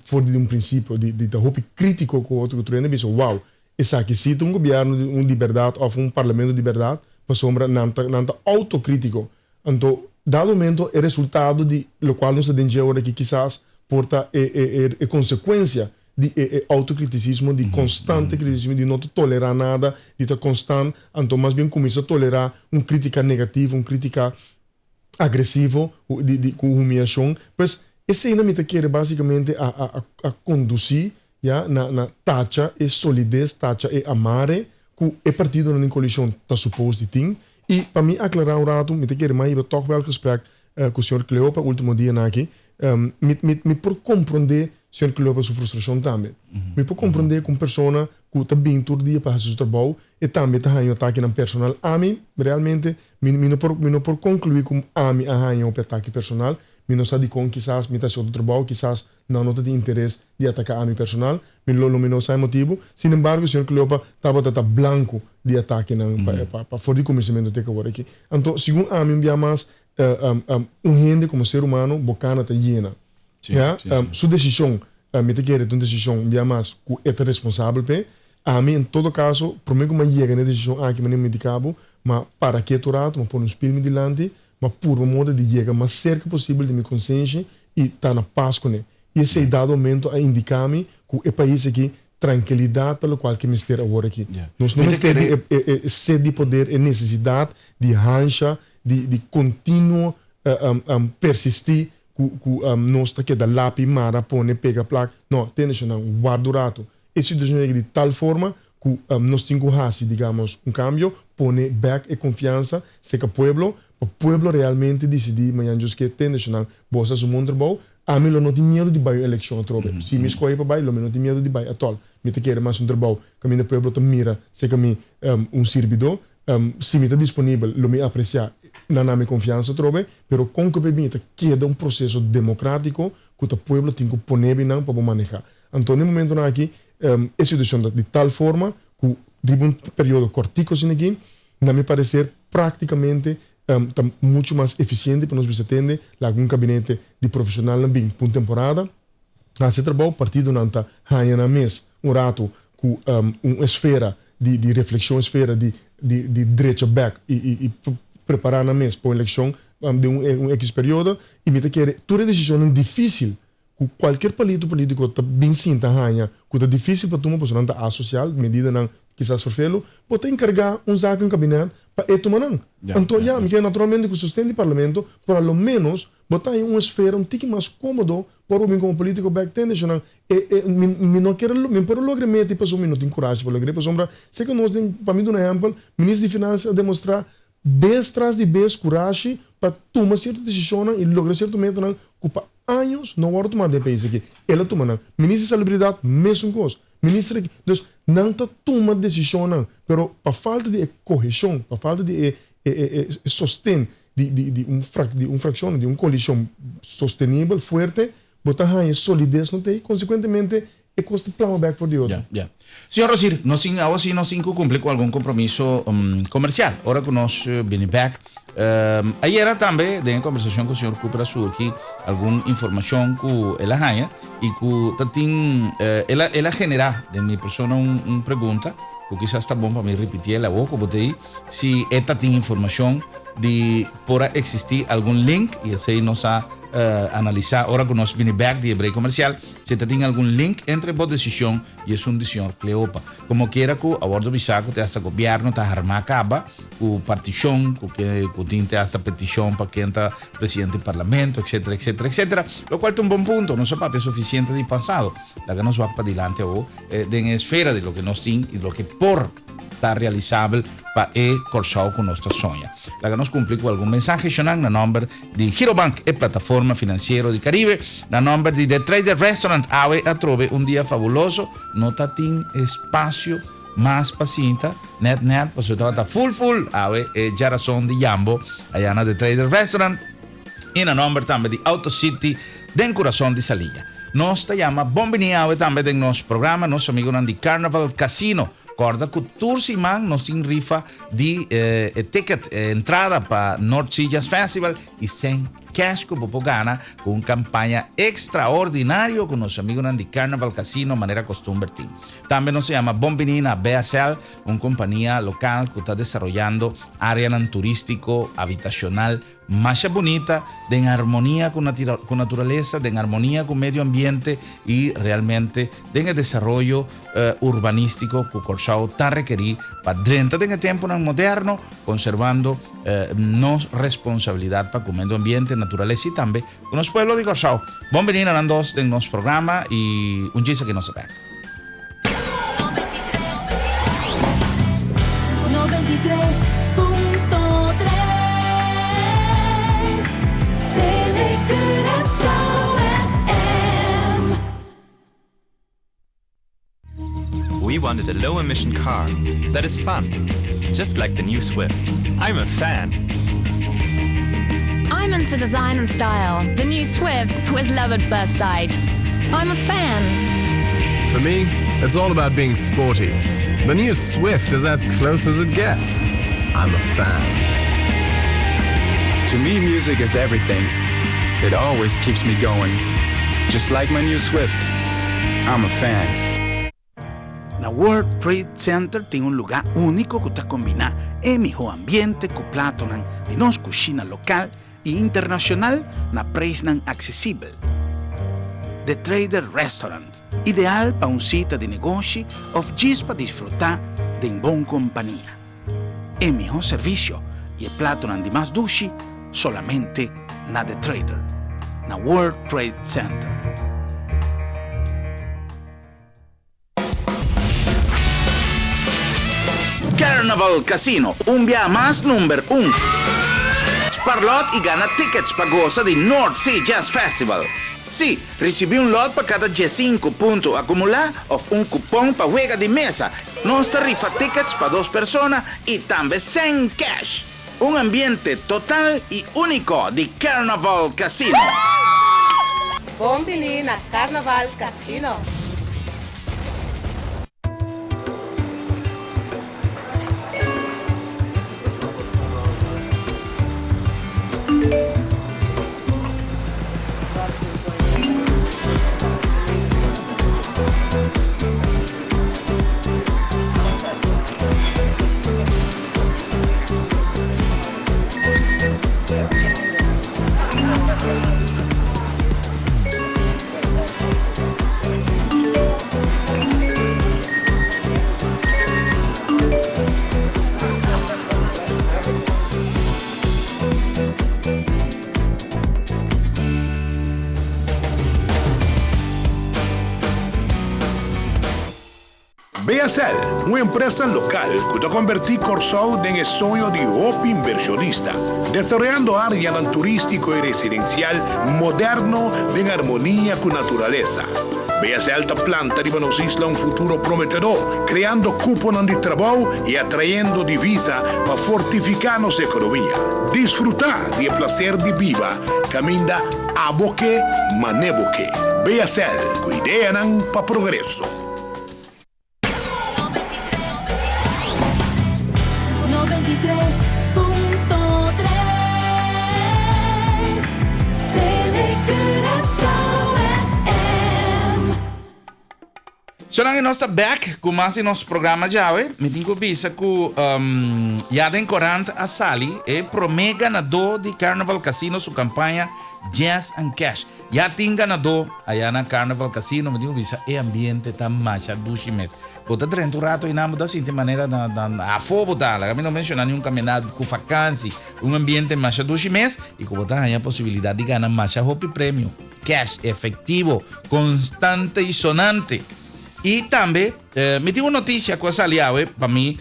for di un principio di di ta hopi critico cu otro cu tur hende bisa wow esaki si ta un gobierno di un di berdad of un parlamento di berdad pasobra nan ta nan ta autocritico. Anto dado momento e resultado di locual nos ta den dje ora aki kisas por ta e e e consecuencia di e e autocriticismo, di constante criticismo, di no ta tolera nada, di ta constant, anto mas bien cuminsa tolera un critica negativo, un critica agresivo, di di cu humiacion. Pues eseynan mi ta kere basicamente a a a conduci ya na na tacha e solidez, tacha e amare cu e partidonan den coalicion ta suppose di tin. Y pa mi aclara un rato, mi ta kere mas hiba toch wel gesprek cu señor Cleopa ultimo dianan aki, mi mi mi por comprende. Señor Cleopa su frustrashon tambe. Mi por komprondé ku un persona ku ta bin tur dia pa hasi su trabou, e tambe ta haña un atakenan personal. Ami, realmente, mi mi no por mi no por konkluí ku ami a haña hopi atake personal. Mi no sa dikon, kisas mi ta hasi otro trabou, kisas nan no ta tin interes di ataká ami personal. Mi lo lo mi no sa e motibu. Sin embargo, señor Cleopa tabata ta blanku di atakenan pa pa pa for di kuminsamentu te ku awor aki. Anto, segun ami un bia mas, un hende komo ser humano bo kana ta yena. Ya, su desishon, mi ta kere ta un desishon un bia mas ku e ta responsabel p'e. Ami en todo kaso, promé ku mi a yega na e desishon aki manera mi di kabo, m'a para ketu ratu, m'a pone un spil mi dilanti, m'a purba moda di yega mas serka posibel di mi konsenshi i ta na pas kuné. I esei dado momento a indiká mi ku e pais aki trankilidat ta lokual ke mester awor aki. Nos no mester di e sed di poder, e nesesidat di hansha, di kontinuo persistí ku nos ta keda lapi, mara, pone, pega, plak. No, tende shonnan, warda un ratu. E situashon yega di tal forma ku nos tin ku hasi, digamos, un kambio, pone bèk e konfiansa seka pueblo, pa pueblo realmente disidí mañan djos ke tende shonnan, bo sa su mon trabou, ami lo no tin miedu di bai un elekshon atrobe. Si mi skohe pa bai, lo mi no tin miedu di bai atòl. Mi ta kere mas un trabou kaminda pueblo ta mira seka mi un sirbidó. Si mi ta disponibel, lo mi apresiá nan na mi konfiansa atrobe, pero kon ku e ta keda un proseso demokratiko ku ta pueblo tin ku pone binan pa bo manehá. Anto na e momentonan aki e situashon ta di tal forma ku riba un periodo kòrtiku asina aki, na mi pareser praktikamente ta muchu mas efisiente pa nos bisa tende laga un kabinete di profeshonalnan bin pa un temporada hasi e trabou, partidonan ta haña nan mes un ratu ku un esfera di di reflekshon, esfera di di di drecha bèk i i i prepará nan mes pa un elekshon den un un ekis periodo i mi ta kere tur e desishonnan difísil ku kualkier palito polítiko ta bin sinta haña ku ta difísil pa tuma pasobra nan ta asosial, medidanan kisas ferfelu, bo ta enkargá un zakenkabinet pa e tuma nan. Anto ya, mi kere naturalmente ku sosten di parlamento, por a lo ménos bo ta haña un esfera un tiki mas kómodo por bo bin komo polítiko bèk tende shonnan. E e mi mi no kere mi por a logra meti pasobra mi no tin kurashi pa logra pasobra se ku nos den pa mi duna ehèmpel minister di finansa a demostrá bes tras di bes kurashi pa tuma sierto desishonnan i logra sierto metanan ku pa años no wòrdu tumá den e pais aki. El a tuma nan. Minister di Salubridat mesun kos. Minister aki. Dus nan ta tuma desishonnan, pero pa falta di e koheshon, pa falta di e e e sosten di di di un frak di un frakshon, di un koalishon sostenibel, fuerte, bo ta haña solides no t'ei. Konsekuentemente E kos ta plama bek for di otro. Ya, ya. Señor Rosir, nos tin awo si nos tin ku kumpli ku algun kompromiso komersial. Ora ku nos bini bek. Ayera tambe den e kombersashon ku señor Cooper a surgi algun informashon ku el a haña i ku ta tin el a el a generá den mi persona un un pregunta ku kisas ta bon pa mi ripitié el awo ku bo ta ei si e ta tin informashon di por a eksistí algun link i esei nos a analisá ora ku nos bini bek di e break komersial. Si ta tin algun link entre bo desishon i esun di señor Cleopa. Como kiera cu a wordo bisa cu te hasta gobierno ta harma caba cu particion, cu ke cu tin te hasta peticion pa ken ta presidente di parlamento, etcetera, etcetera, etcetera. Locual ta un bon punto. Nos a papia suficiente di pasado. Laga nos wak padilanti awo den e esfera di loke nos tin i loke por. ta realisabel pa e Kòrsou ku nos ta soña. Laga nos kumpli ku algun mensahe shonnan na nòmber di Girobank, e plataforma finansiero di Karibe, na nòmber di The Trader Restaurant. Awe atrobe un dia fabuloso, no ta tin espasio mas pa sinta, nèt nèt pasobra tabata ful ful awe e djarason di yambo aya na The Trader Restaurant i na nòmber tambe di Auto City den kurason di Saliña. Nos ta yama bon bini awe tambe den nos programa nos amigunan di Carnival Casino. Kòrda ku tur siman nos tin rifa di e ticket, e entrada pa North Sea Jazz Festival i sèn cash ku bo por gana ku un kampaña ekstraordinario ku nos amigunan di Carnival Casino manera kostumber tin. Tambe nos ta yama bon bini na BSL, un kompania lokal ku ta desaroyando áreanan turístiko, habitashonal, Masha bunita, den armonia ku ku naturalesa, den armonia ku medio ambiente i realmente den e desaroyo urbanístiko ku Kòrsou ta rekerí pa drenta den e tempunan moderno, konservando nos responsabilidat pa ku medio ambiente, naturalesa i tambe ku nos pueblo di Kòrsou. Bon bini na nan dos den nos programa i un djis aki nos ta bèk. wanted a low emission car that is fun, just like the new Swift. I'm a fan. I'm into design and style. The new Swift was love at first sight. I'm a fan. For me, it's all about being sporty. The new Swift is as close as it gets. I'm a fan. To me, music is everything. It always keeps me going. Just like my new Swift. I'm a fan. Na World Trade Center tin un lugá úniko ku ta kombiná e mihó ambiente ku platonan di nos kushina lokal i internashonal na preisnan aksesibel. The Trader Restaurant, ideal pa un sita di negoshi òf djis pa disfrutá den bon kompania. E mihó servisio i e platonan di mas dushi solamente na The Trader, na World Trade Center. Carnival Casino, un bia mas number un. Spar lot y gana tickets pa goza di North Sea Jazz Festival. Sí, ricibi un lot pa cada diescinco punto acumula of un cupon pa wega di mesa. Nos ta rifa tickets pa dos persona y tambe cen cash. Un ambiente total y unico di Carnival Casino. Bon bini na Carnival Casino! BSL, un empresa lokal ku ta kombertí Kòrsou den e soño di hopi invershonista, desaroyando áreanan turístiko i residensial moderno den armonia ku naturalesa. BSL ta planta riba nos isla un futuro prometedor, kreando kuponan di trabou i atrayendo divisa pa fortifiká nos ekonomia. Disfrutá di e plaser di biba kaminda abo ke mane bo ke. BSL, ku ideanan pa progreso. Sonan nos ta back ku mas di nos programa djawe. Mi tin ku bisa ku um, ya den korant a sali e promé ganadó di Carnival Casino su kampaña Jazz and Cash. Ya tin ganadó aya na Carnival Casino, mi tin ku bisa e ambiente ta masha dushi mes. Bo ta drenta un rato einan bo ta sinti manera na na afó bo ta, laga mi no menshoná niun kaminda ku fakansi, un ambiente masha dushi mes i ku bo ta haña posibilidat di gana masha hopi premio, cash, efectivo, konstante i sonante. I tambe mi tin un notisia ku a sali awe, pa mi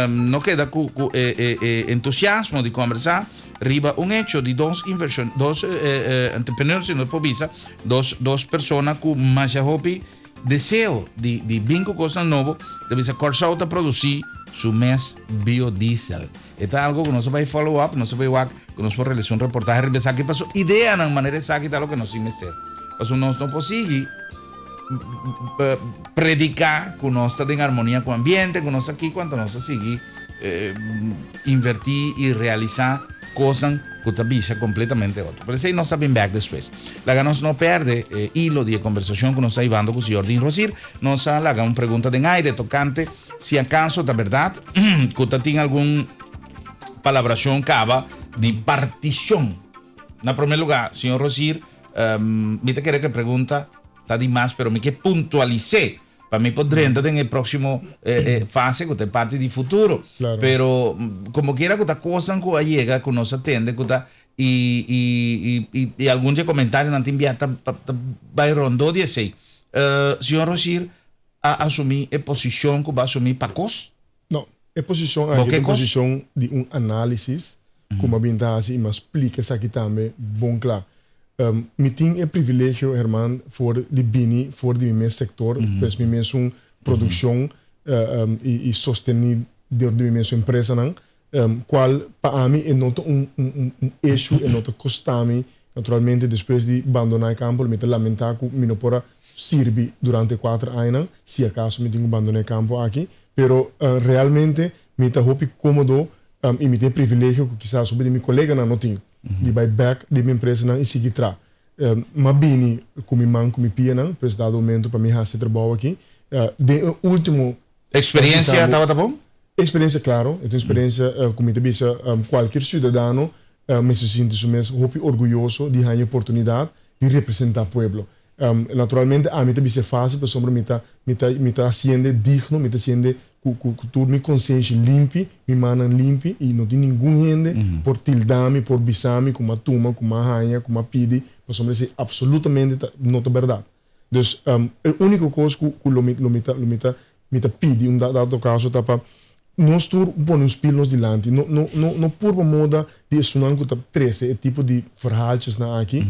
no keda ku ku e e e entusiasmo di kombersá. Riba un hecho di dos inversion, dos entrepreneurs, si nos por bisa, dos, dos persona ku masha hopi deseo di, di bin ku kosnan nobo, ta bisa Kòrsou ta produsí su mes biodiesel. E ta algo ku nos a bai follow up, nos a bai wak ku nos por realisá un reportahe riba esaki paso ideanan manera esaki ta loke nos tin mester. Paso nos no por sigui prediká ku nos ta den armonia ku ambiente, ku nos aki, kuanto nos a sigui invertí i realisá kosnan ku ta bisa kompletamente otro. Pero esei nos ta bin bèk despues. Laga nos no pèrdè e hilo di e kombersashon ku nos ta hibando ku señor Dean Rosier. Nos a laga un pregunta den aire tokante si akaso ta bèrdat ku ta tin algun palabrashon kaba di partishon. Na promé lugá, señor Rosier, mi ta kere ku e pregunta ta di mas, pero mi ke puntualis'é. Pa mi por drenta den e próximo fase ku ta e parti di futuro. Claro. Pero como quiera ku ta kosnan ku a yega ku nos a tende ku ta i i i i i algun di e komentarionan tin bia ta ta bai rondó di esei. Señor Rosier a asumí e posishon ku bo a asumí pa kos? No, e posishon Bo aki ke ta un kos? posishon di un análisis ku mi a bin ta hasi i mi a splika esaki tambe bon kla. Mi tin e privilegio, Herman, for di bini for di mi mes sektor, pues mi mes un produkshon. i sostení dor di mi mesun empresanan, kual pa ami e no ta un un issue, e no ta kosta mi. Naturalmente despues di bandoná e kampo mi ta lamentá ku mi no por a sirbi durante e kuater añanan, si akaso mi tin ku bandoná e kampo aki, pero realmente mi ta hopi kómodo i mi tin e privilegio ku kisas hopi di mi koleganan no tin, di bai bèk den mi empresanan i sigui traha. M'a bini ku mi man ku mi pianan, pues dado momento pa mi hasi e trabou aki. Den e ultimo. Experiencia tabata bon? Experiencia claro, e ta un experiencia ku mi ta bisa kualkier ciudadano mester sinti su mes hopi orguyoso di haña e oportunidad di representa pueblo. Naturalmente ami ta bisa e facil pasobra mi ta mi ta mi ta haciende digno, mi ta haciende ku ku tur mi konsenshi limpi, mi mannan limpi i no tin ningun hende por tilda mi, por bisa mi ku m'a tuma, ku m'a haña, ku m'a pidi, pasobra esei absolutamente ta no ta bèrdat. Dus e úniko kos ku ku lo mi lo mi ta lo mi ta mi ta pidi un dado kaso ta pa nos tur pone un spil nos dilanti, no no no no purba moda di esunnan ku ta trese e tipo di verhaaltjesnan aki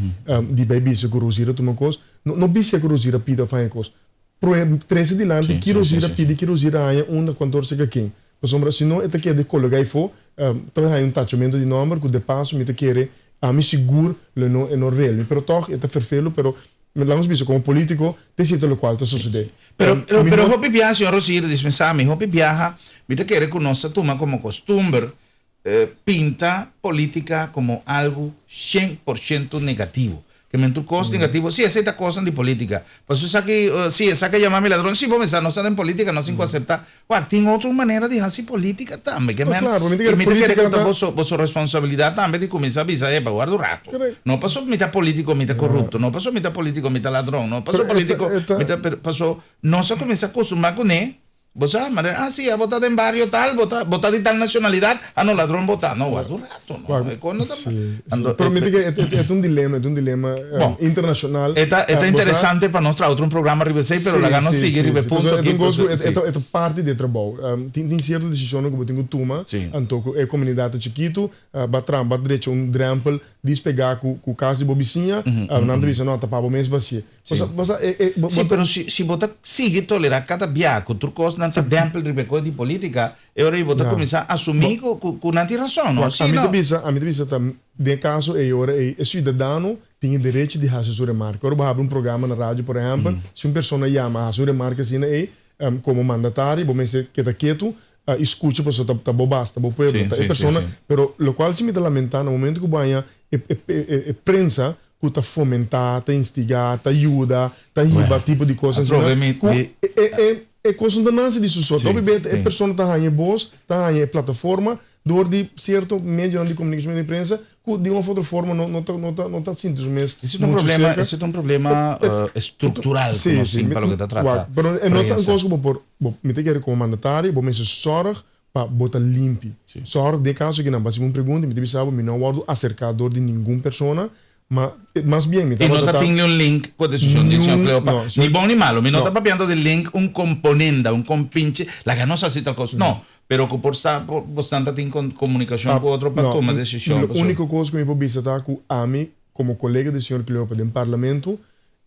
di bai bisa ku Rosira tuma kos, no no bisa ku Rosira pidi òf haña kos. Proe trese dilanti ki Rosira pidi, ki Rosira haña, unda, kuantor, serka ken. Pasobra si no e ta keda kologá afó, ta bai haña un tachamentu di nòmber ku de paso mi ta kere ami sigur lo no e no rel mi. Pero tòg e ta ferfelu, pero laga nos bisa komo polítiko ta esei lokual ta sosodé. Pero pero hopi biaha señor Rosira dispensá mi, hopi biaha mi ta kere ku nos ta tuma komo kostumber pinta politica como algo 100% negativo. Ke men tur cos negativo, si esey ta cosnan di politica. Pasobra esaki, si esaki a yama mi ladron, si bo mester nos ta den politica, nos tin cu acepta. Wak, tin otro manera di haci politica tambe. Ke men, y mi ta kere cu ta boso, boso responsabilidad tambe di cuminsa bisa, epa, warda un rato. No pasobra mi ta politico mi ta corrupto, no pasobra mi ta politico mi ta ladron, no pasobra politico mi ta, pero pasobra nos a cuminsa costumba cune. Bo sa, manera, ah, sí, abo ta den bario tal, bo ta, bo ta di tal nacionalidad, ah, no, ladron bo ta. No, warda un rato, no. E cos no ta. Sí, sí. Ando, Pero mi ta kere, e ta un dilema, e ta un dilema Bon, internacional. E ta, e ta interesante pa nos traha otro un programa riba esey, pero laga nos sigui riba e punto aki. E ta un cos cu e ta, e ta parti di e trabou. Tin, tin cierto decisionnan cu bo tin cu tuma, anto cu e comunidad ta chikitu, Ba tram, ba drecha un drempel dispegá ku ku kas di bo bisiña, nan ta bisa no, ta pa bo mes basié. Bo sa, bo sa, e, e, bo, Sí, pero si, si bo ta sigui tolerá kada bia ku tur kos nan ta dèmpel riba e kos di polítika, e ora ei bo ta kuminsá asumí ku, ku, ku nan tin rason, no? Wak, Sí, ami ta no. bisa, ami ta bisa ta den e kaso ei ora ei e siudadano tin e derecho di hasi su remarke. Ora bo habri un programa na radio, por ehèmpel, si un persona yama hasi un remarke asina ei, komo mandatario bo mester keda ketu i skucha pasobra ta bo bas, ta bo pueblo, ta e persona, pero lokual si mi ta lamentá na momento ku bo haña e e prensa ku ta fomentá, ta instigá, ta yuda, ta hiba tipo di kos asina, ku e e e kos no ta nase di su so, hopi bes e persona ta haña e bos, ta haña e plataforma dor di sierto medionan di komunikashon, medio di prensa ku di un of otro forma no no ta no ta no ta sinti su mes Ese ta un muchu problema, serka. ese ta un problema structural ku nos tin pa loke ta trata Wak, pero e no ta un prensa. kos ku bo por, bo, mi ta kere komo mandatario bo mester sòrg pa bo ta limpi. Sòrg den e kaso aki nan bo hasi mi un pregunta mi ta bisa bo mi no a wòrdu aserká dor di ningun persona, ma mas bien mi I no tabata ta ta tin ni un link ku e desishon di señor niun, Cleopa, no, ni señor, bon ni malo. Mi no ta no. papiando di link un komponenda, un kompinche, laga nos hasi tal kos. No, Pero ku por sta por bosnan ta tin komunikashon ku otro pa tuma desishon. Lo úniko kos ku mi por bisa ta ku ami komo kolega di señor Cleopa den parlamento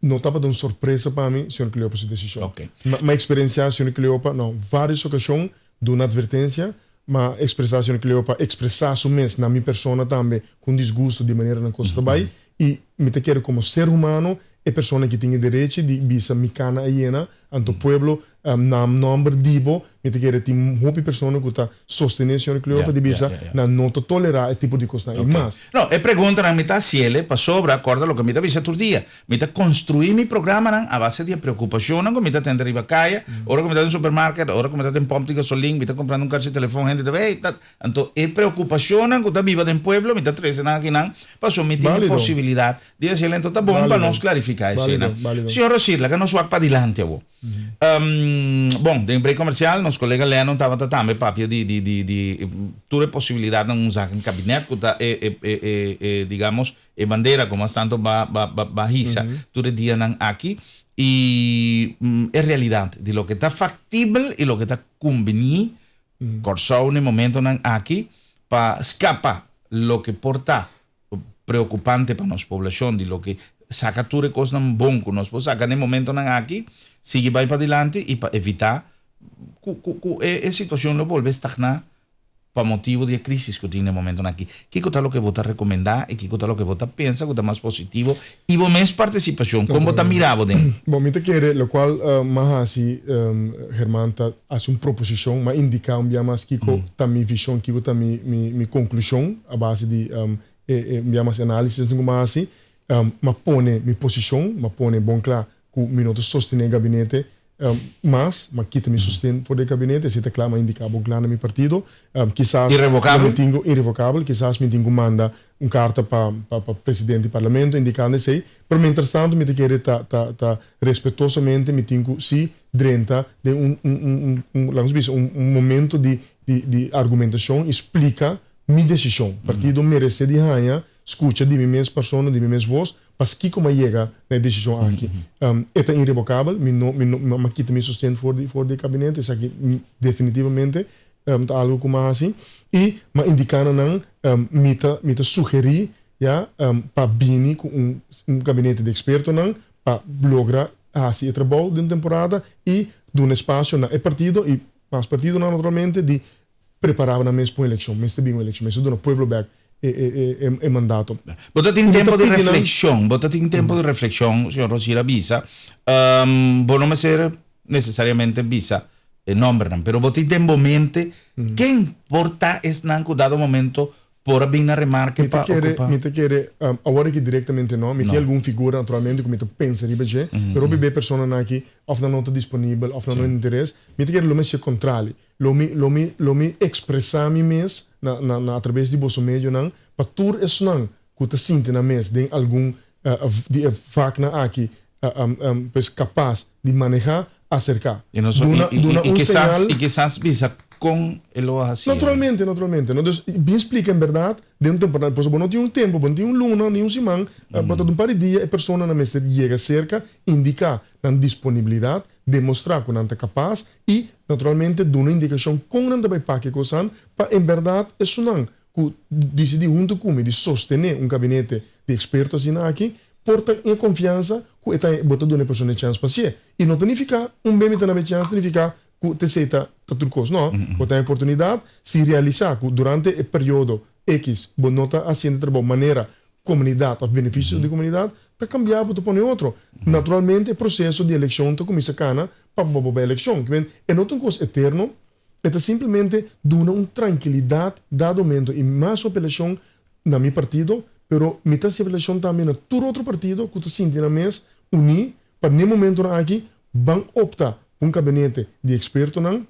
no tabata un sorpresa pa mi señor Cleopa su desishon. Mi a eksperensiá señor Cleopa na vários okashon duna atvertensia, mi a ekspresá señor Cleopa ekspresá su mes na mi persona tambe ku un disgusto di manera nan kos ta bai i mi ta kere komo ser humano e persona ki tin e derechi di bisa mi kana a yena anto pueblo Na nomber di bo, mi ta kere tin hopi persona ku ta sostené señor Cleopa di bisa nan no ta tolerá e tipo di kosnan ei mas. No, e preguntanan mi ta hasiel pasobra kòrda loke mi ta bisa tur dia. Mi ta konstruí mi programanan a base di e preokupashonnan ku mi ta tende riba kaya, ora ku mi ta den supermarket, ora ku mi ta den pòmp di gasolin, mi ta kumprando un karchi di telefòn, hende ta hey, ta. Anto e preokupashonnan ku ta biba den pueblo mi ta trese nan akinan pasobra mi tin e posibilidat di hasiel. Anto ta bon pa nos klarifiká eseinan. Señor Roshir, laga nos wak padilanti awor. Bon, den break comercial nos colega Lennon tabata tambe papia di di di di tur e posibilidadnan un zaak in kabinet ku ta e e e e e digamos e bandera ku mas tanto ba ba ba ba hisa tur e dianan aki i e realidat di loke ta factibel i loke ta kumbini Kòrsou na e momentonan aki pa skapa loke por ta preokupante pa nos poblashon di loke saka tur e kosnan bon ku nos por saka na e momentonan aki, sigui bai padilanti i pa evitá ku ku ku e e situashon lo bolbe stagná pa motibu di e krísis ku tin den momentonan aki. Kiko ta loke bo ta rekomendá i kiko ta loke bo ta pensa ku ta mas positivo i bo mes partisipashon, kon bo ta mira bo den? Bon, mi ta kere lokual m'a hasi, German, ta hasi un proposishon, m'a indiká un bia mas kiko ta mi vishon, kiko ta mi mi konklushon a base di e e un bia mas análisis ku m'a hasi. M'a pone mi posishon, m'a pone bon kla ku mi no ta sostené gabinete Mas, m'a kita mi sosten for di e gabinete, esei ta kla, m'a indiká bon kla na mi partido. Kisas Irrevocabel? mi tin ku, irrevocabel, kisas mi tin ku manda un karta pa pa presidente di parlamento indikando esei. Pero mientrastanto mi ta kere ta ta ta respetosamente mi tin ku si drenta den un un un un laga nos bisa un un momento di di di argumentashon i splika mi desishon. Partido meresé di haña skucha di mi mes persona, di mi mes vos, Paskiko m'a yega na e desishon aki? E ta irrevocabel, mi no mi no m'a kita mi sosten for di for di e kabinete, esaki definitivamente ta algu ku m'a hasi i m'a indiká na nan mi ta mi ta sugerí ya pa bini ku un un kabinete di ekspertonan pa logra hasi e trabou den temporada i duna espasio na e partido i mas partidonan naturalmente di prepará nan mes pa un elekshon, mester bin un elekshon, mester duna pueblo bèk e mandato. Bo ta tin tempo di reflekshon, bo ta tin tempo di reflekshon, señor Rosier a bisa, bo no mester nesesariamente bisa e nombernan, pero bo tin den bo mente ken por ta esnan ku dado momento por a bin na remarke pa ocupa. Mi ta kere, awor aki directamente no, mi tin algun figura naturalmente ku mi ta pensa riba dje, pero hopi be personanan aki of nan no ta disponibel of nan no interes, mi ta kere lo mester kontrali. Lo mi, lo mi, lo mi expresá mi mes na, na, na atrabes di boso medionan pa tur esnan ku ta sinti nan mes den algun di e vaknan aki, pues kapas di manehá, aserká. I nos, Duna, i, i, duna i un kisas, señal. i kisas bisa kon e lo a hasié. Naturalmente, naturalmente. No, dus bin splika en bèrdat den un temporada, pasobra bo no tin un tempu, bo no tin un luna ni un siman, bo ta un par di dia e personanan mester yega serka, indiká nan disponibilidat, demostrá ku nan ta kapas i, naturalmente, duna indikashon kon nan ta bai paki kosan pa en bèrdat esunnan ku disidí huntu ku mi di sostené un kabinete di eksperto asina aki por ta e konfiansa ku e ta bo ta duna e persona e chèns pa hasié. I no ta nifiká un be mi ta na e chèns ta nifiká ku t'esei ta ta tur kos. No, bo ta e oportunidat si realisá ku durante e periodo ekis bo no ta hasiendo e trabou manera komunidat òf benefisio di komunidat ta kambia bo ta pone otro. Naturalmente e proseso di elekshon ta kuminsá kana pa bo bai elekshon. Kimen e no ta un kos eterno, e ta simplemente duna un trankilidat dado momento i mas apelashon na mi partido, pero mi ta hasi apelashon tambe na tur otro partido ku ta sinti nan mes uní pa n'e momentonan aki ban opta pa un kabinete di ekspertonan,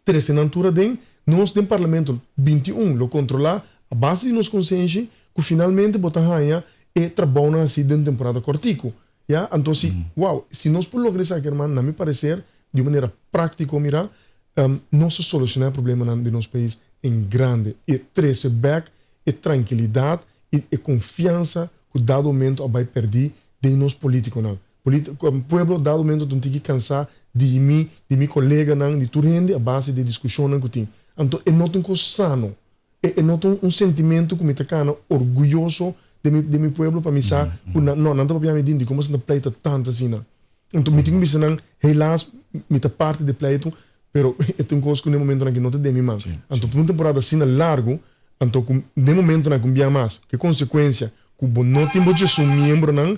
trese nan tur aden, nos den Parlamento 21 lo kontrolá a base di nos konsenshi ku finalmente bo ta haña e trabounan hasi den temporada kòrtiku. Ya, anto si, wow, si nos por logra esaki herman, na mi pareser, di un manera práktiko mira, nos ta solushoná e problemanan di nos pais en grande i trese bèk e trankilidat i e konfiansa ku dado momento a bai pèrdí den nos polítikonan. Pueblo dado momento ta un tiki cansá di mi, di mi coleganan, di tur hende a base di e discusionnan cu tin. Anto e no ta un cos sano. E e no ta un sentimento cu mi ta cana orguyoso den mi den mi pueblo pa mi sa cu nan, no, nan ta papia mi di di como esnan ta pleita tanto asina. Anto mi tin cu bisa nan, helaas mi ta parti di e pleito, pero e ta un cos cu den momentonan aki no ta den mi man. Anto pa un temporada asina largo, anto cu den momentonan cu un bia mas, cu e consecuencia cu bo no tin bo djesun miembronan,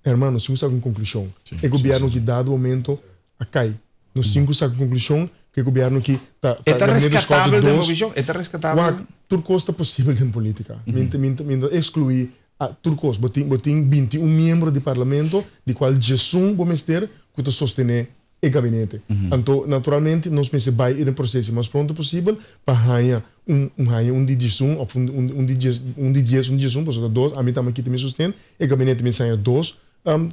Hermano, nos tin ku saka un konklushon. E gobièrnu ki dado momento a kai. Nos tin ku saka un konklushon ku e gobièrnu ki ta E ta gabinete Schotte reskatabel den dos. bo vishon? E ta reskatabel? Wak, tur kos ta posibel den politika. Mi ta mi ta mi ta ekskluí tur kos. Bo tin bo tin 21 miembro di parlamento, di kual djesun bo mester ku ta sostené e gabinete. Anto, naturalmente, nos mester bai den proceso mas pronto posibel pa haña un un haña un di diesun of un un un di dies un di dies un di diesun, pasobra ta dos, ami tambe kita mi sosten, e gabinete mester haña dos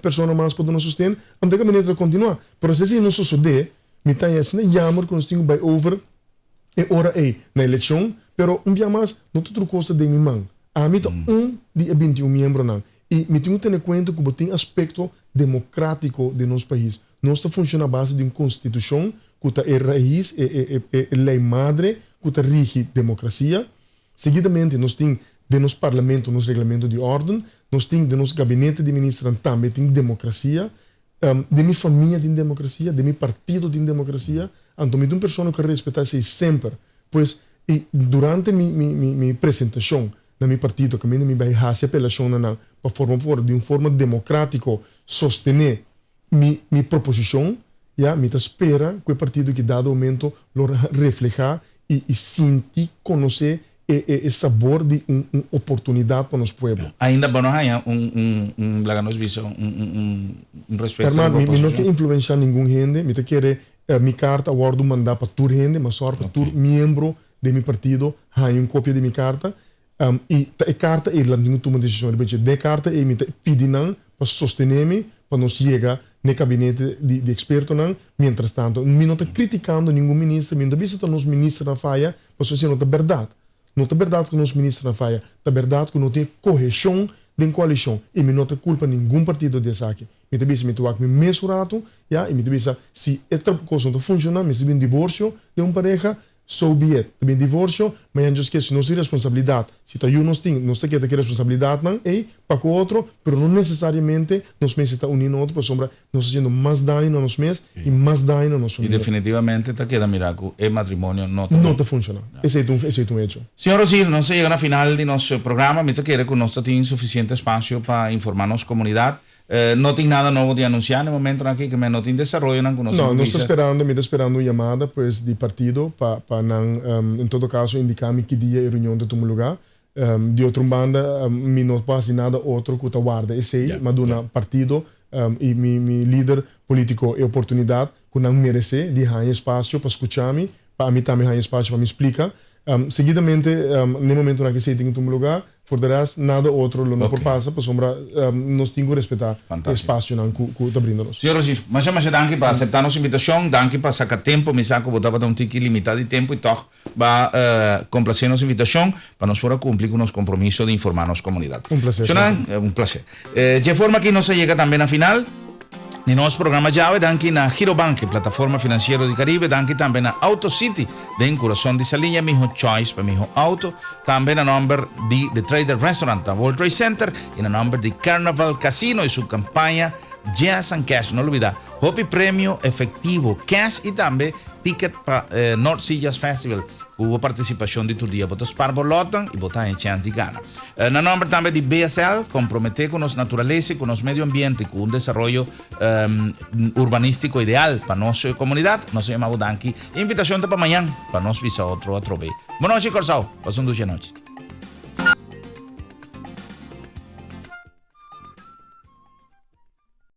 persona mas pa duna sosten, anto e gabinete ta kontinuá. Pero si esei no sosodé, mi ta haña asina yamer ku nos tin ku bai over e ora ei na elekshon, pero un bia mas no ta tur kos ta den mi man. Ami ta un di e 21 miembronan i mi tin ku tene kuenta ku bo tin aspekto demokratiko den nos pais. Nos ta funciona a base di un constitucion cu ta e raiz, e e e ley madre cu ta rigi democracia. Seguidamente nos tin den nos parlamento nos reglamento di orden, nos tin den nos gabinete di ministernan tambe tin democracia, den mi famia tin democracia, den mi partido tin democracia. Anto mi ta un persona ku a respetá esei semper. Pues, i durante mi mi mi mi presentashon na mi partido kaminda mi bai hasi apelashon na nan pa forma por di un forma demokratiko sostené mi mi proposishon, ya, mi ta spera ku e partido ki dado momento lo reflehá i i sinti konosé e e e sabor di un un oportunidat pa nos pueblo. Ainda bo no haña un un un laga nos bisa un un un un respuesta Herman, mi mi no ke influenshá ningun hende, mi ta kere mi karta a wòrdu mandá pa tur hende, ma sòru pa tur miembro den mi partido haña un kopia di mi karta. I ta e karta ei lan tin ku tuma desishon riba dje. Den e karta ei mi ta pidi nan pa sostené mi pa nos yega n'e kabinete di di ekspertonan. Mientrastanto mi no ta kritikando ningun minister, mi no ta bisa ta nos ministernan faya, pasobra esei no ta bèrdat. No ta bèrdat ku nos ministernan faya, ta bèrdat ku no tin e koheshon den koalishon i mi no ta kulpa ningun partido di esaki. Mi ta bisa mi ta wak mi mes un ratu, ya, i mi ta bisa si e kos no ta funshoná mester bin divorsio den un pareha, So be it. Ta bin divorcio, mañan djos ke si nos tin responsabilidad, si ta yu nos tin, nos ta keda ke responsabilidadnan ey pa ku otro, pero no necesariamente nos mester ta uni na otro pasobra nos ta haciendo mas daño na nos mes y mas daño na nos Y familia. definitivamente ta keda mira ku e matrimonio no ta No bon. ta funciona. Esey ta un esey ta un hecho. Señor Rosier, nos a yega na final di nos programa. Mi ta kere ku nos ta tin suficiente espacio pa informa nos comunidad. No tin nada nobo di anunciá na e momentonan aki, keme no tin desaroyonan ku nos No, tin nos ta bisa. sperando, mi ta sperando un yamada pues di partido pa pa nan en todo caso indica mi ki dia e reunion ta tuma lugar. Di otro un banda mi no por haci nada otro cu ta warda esey, Ya, m'a duna ya. partido y mi mi lider politico e oportunidad cu nan merece di haña espacio pa scucha mi, pa ami tambe haña espacio pa mi splica. Seguidamente, n'e momentonan cu esey tin cu tuma lugar, For de rest, nada otro lo no por pasa pasobra nos tin cu respeta e espacionan cu ta brinda nos. Señor Rozier, masha masha danki pa acepta nos invitacion, danki pa saca tempo, mi sa cu bo tabata un tiki limita di tempo y toch ba complace nos invitacion pa nos por a cumpli cu nos compromiso di informa nos comunidad. Un placer, Señornan, un placer. Dje forma aki nos a yega tambe na final di nos programa djawe. Danki na Girobank, e plataforma financiero di Caribe. Danki tambe na Auto City den Curason di Saliña, miho choice pa miho auto. Tambe na nomber di The Trader Restaurant na World Trade Center y na nomber di Carnival Casino y su campaña Jazz and Cash. No lubida, hopi premio efectivo, cash y tambe ticket pa North Sea Jazz Festival. Ku bo partisipashon di tur dia bo ta spar bo lòtnan i bo ta haña chèns di gana. Na nòmber tambe di BSL, komprometé ku nos naturalesa i ku nos medio ambiente ku un desaroyo urbanístiko ideal pa nos komunidat, nos ta yama bo danki. Invitashon ta pa mañan pa nos bisa otro atrobe. Bon nochi Kòrsou, pasa un dushi anochi.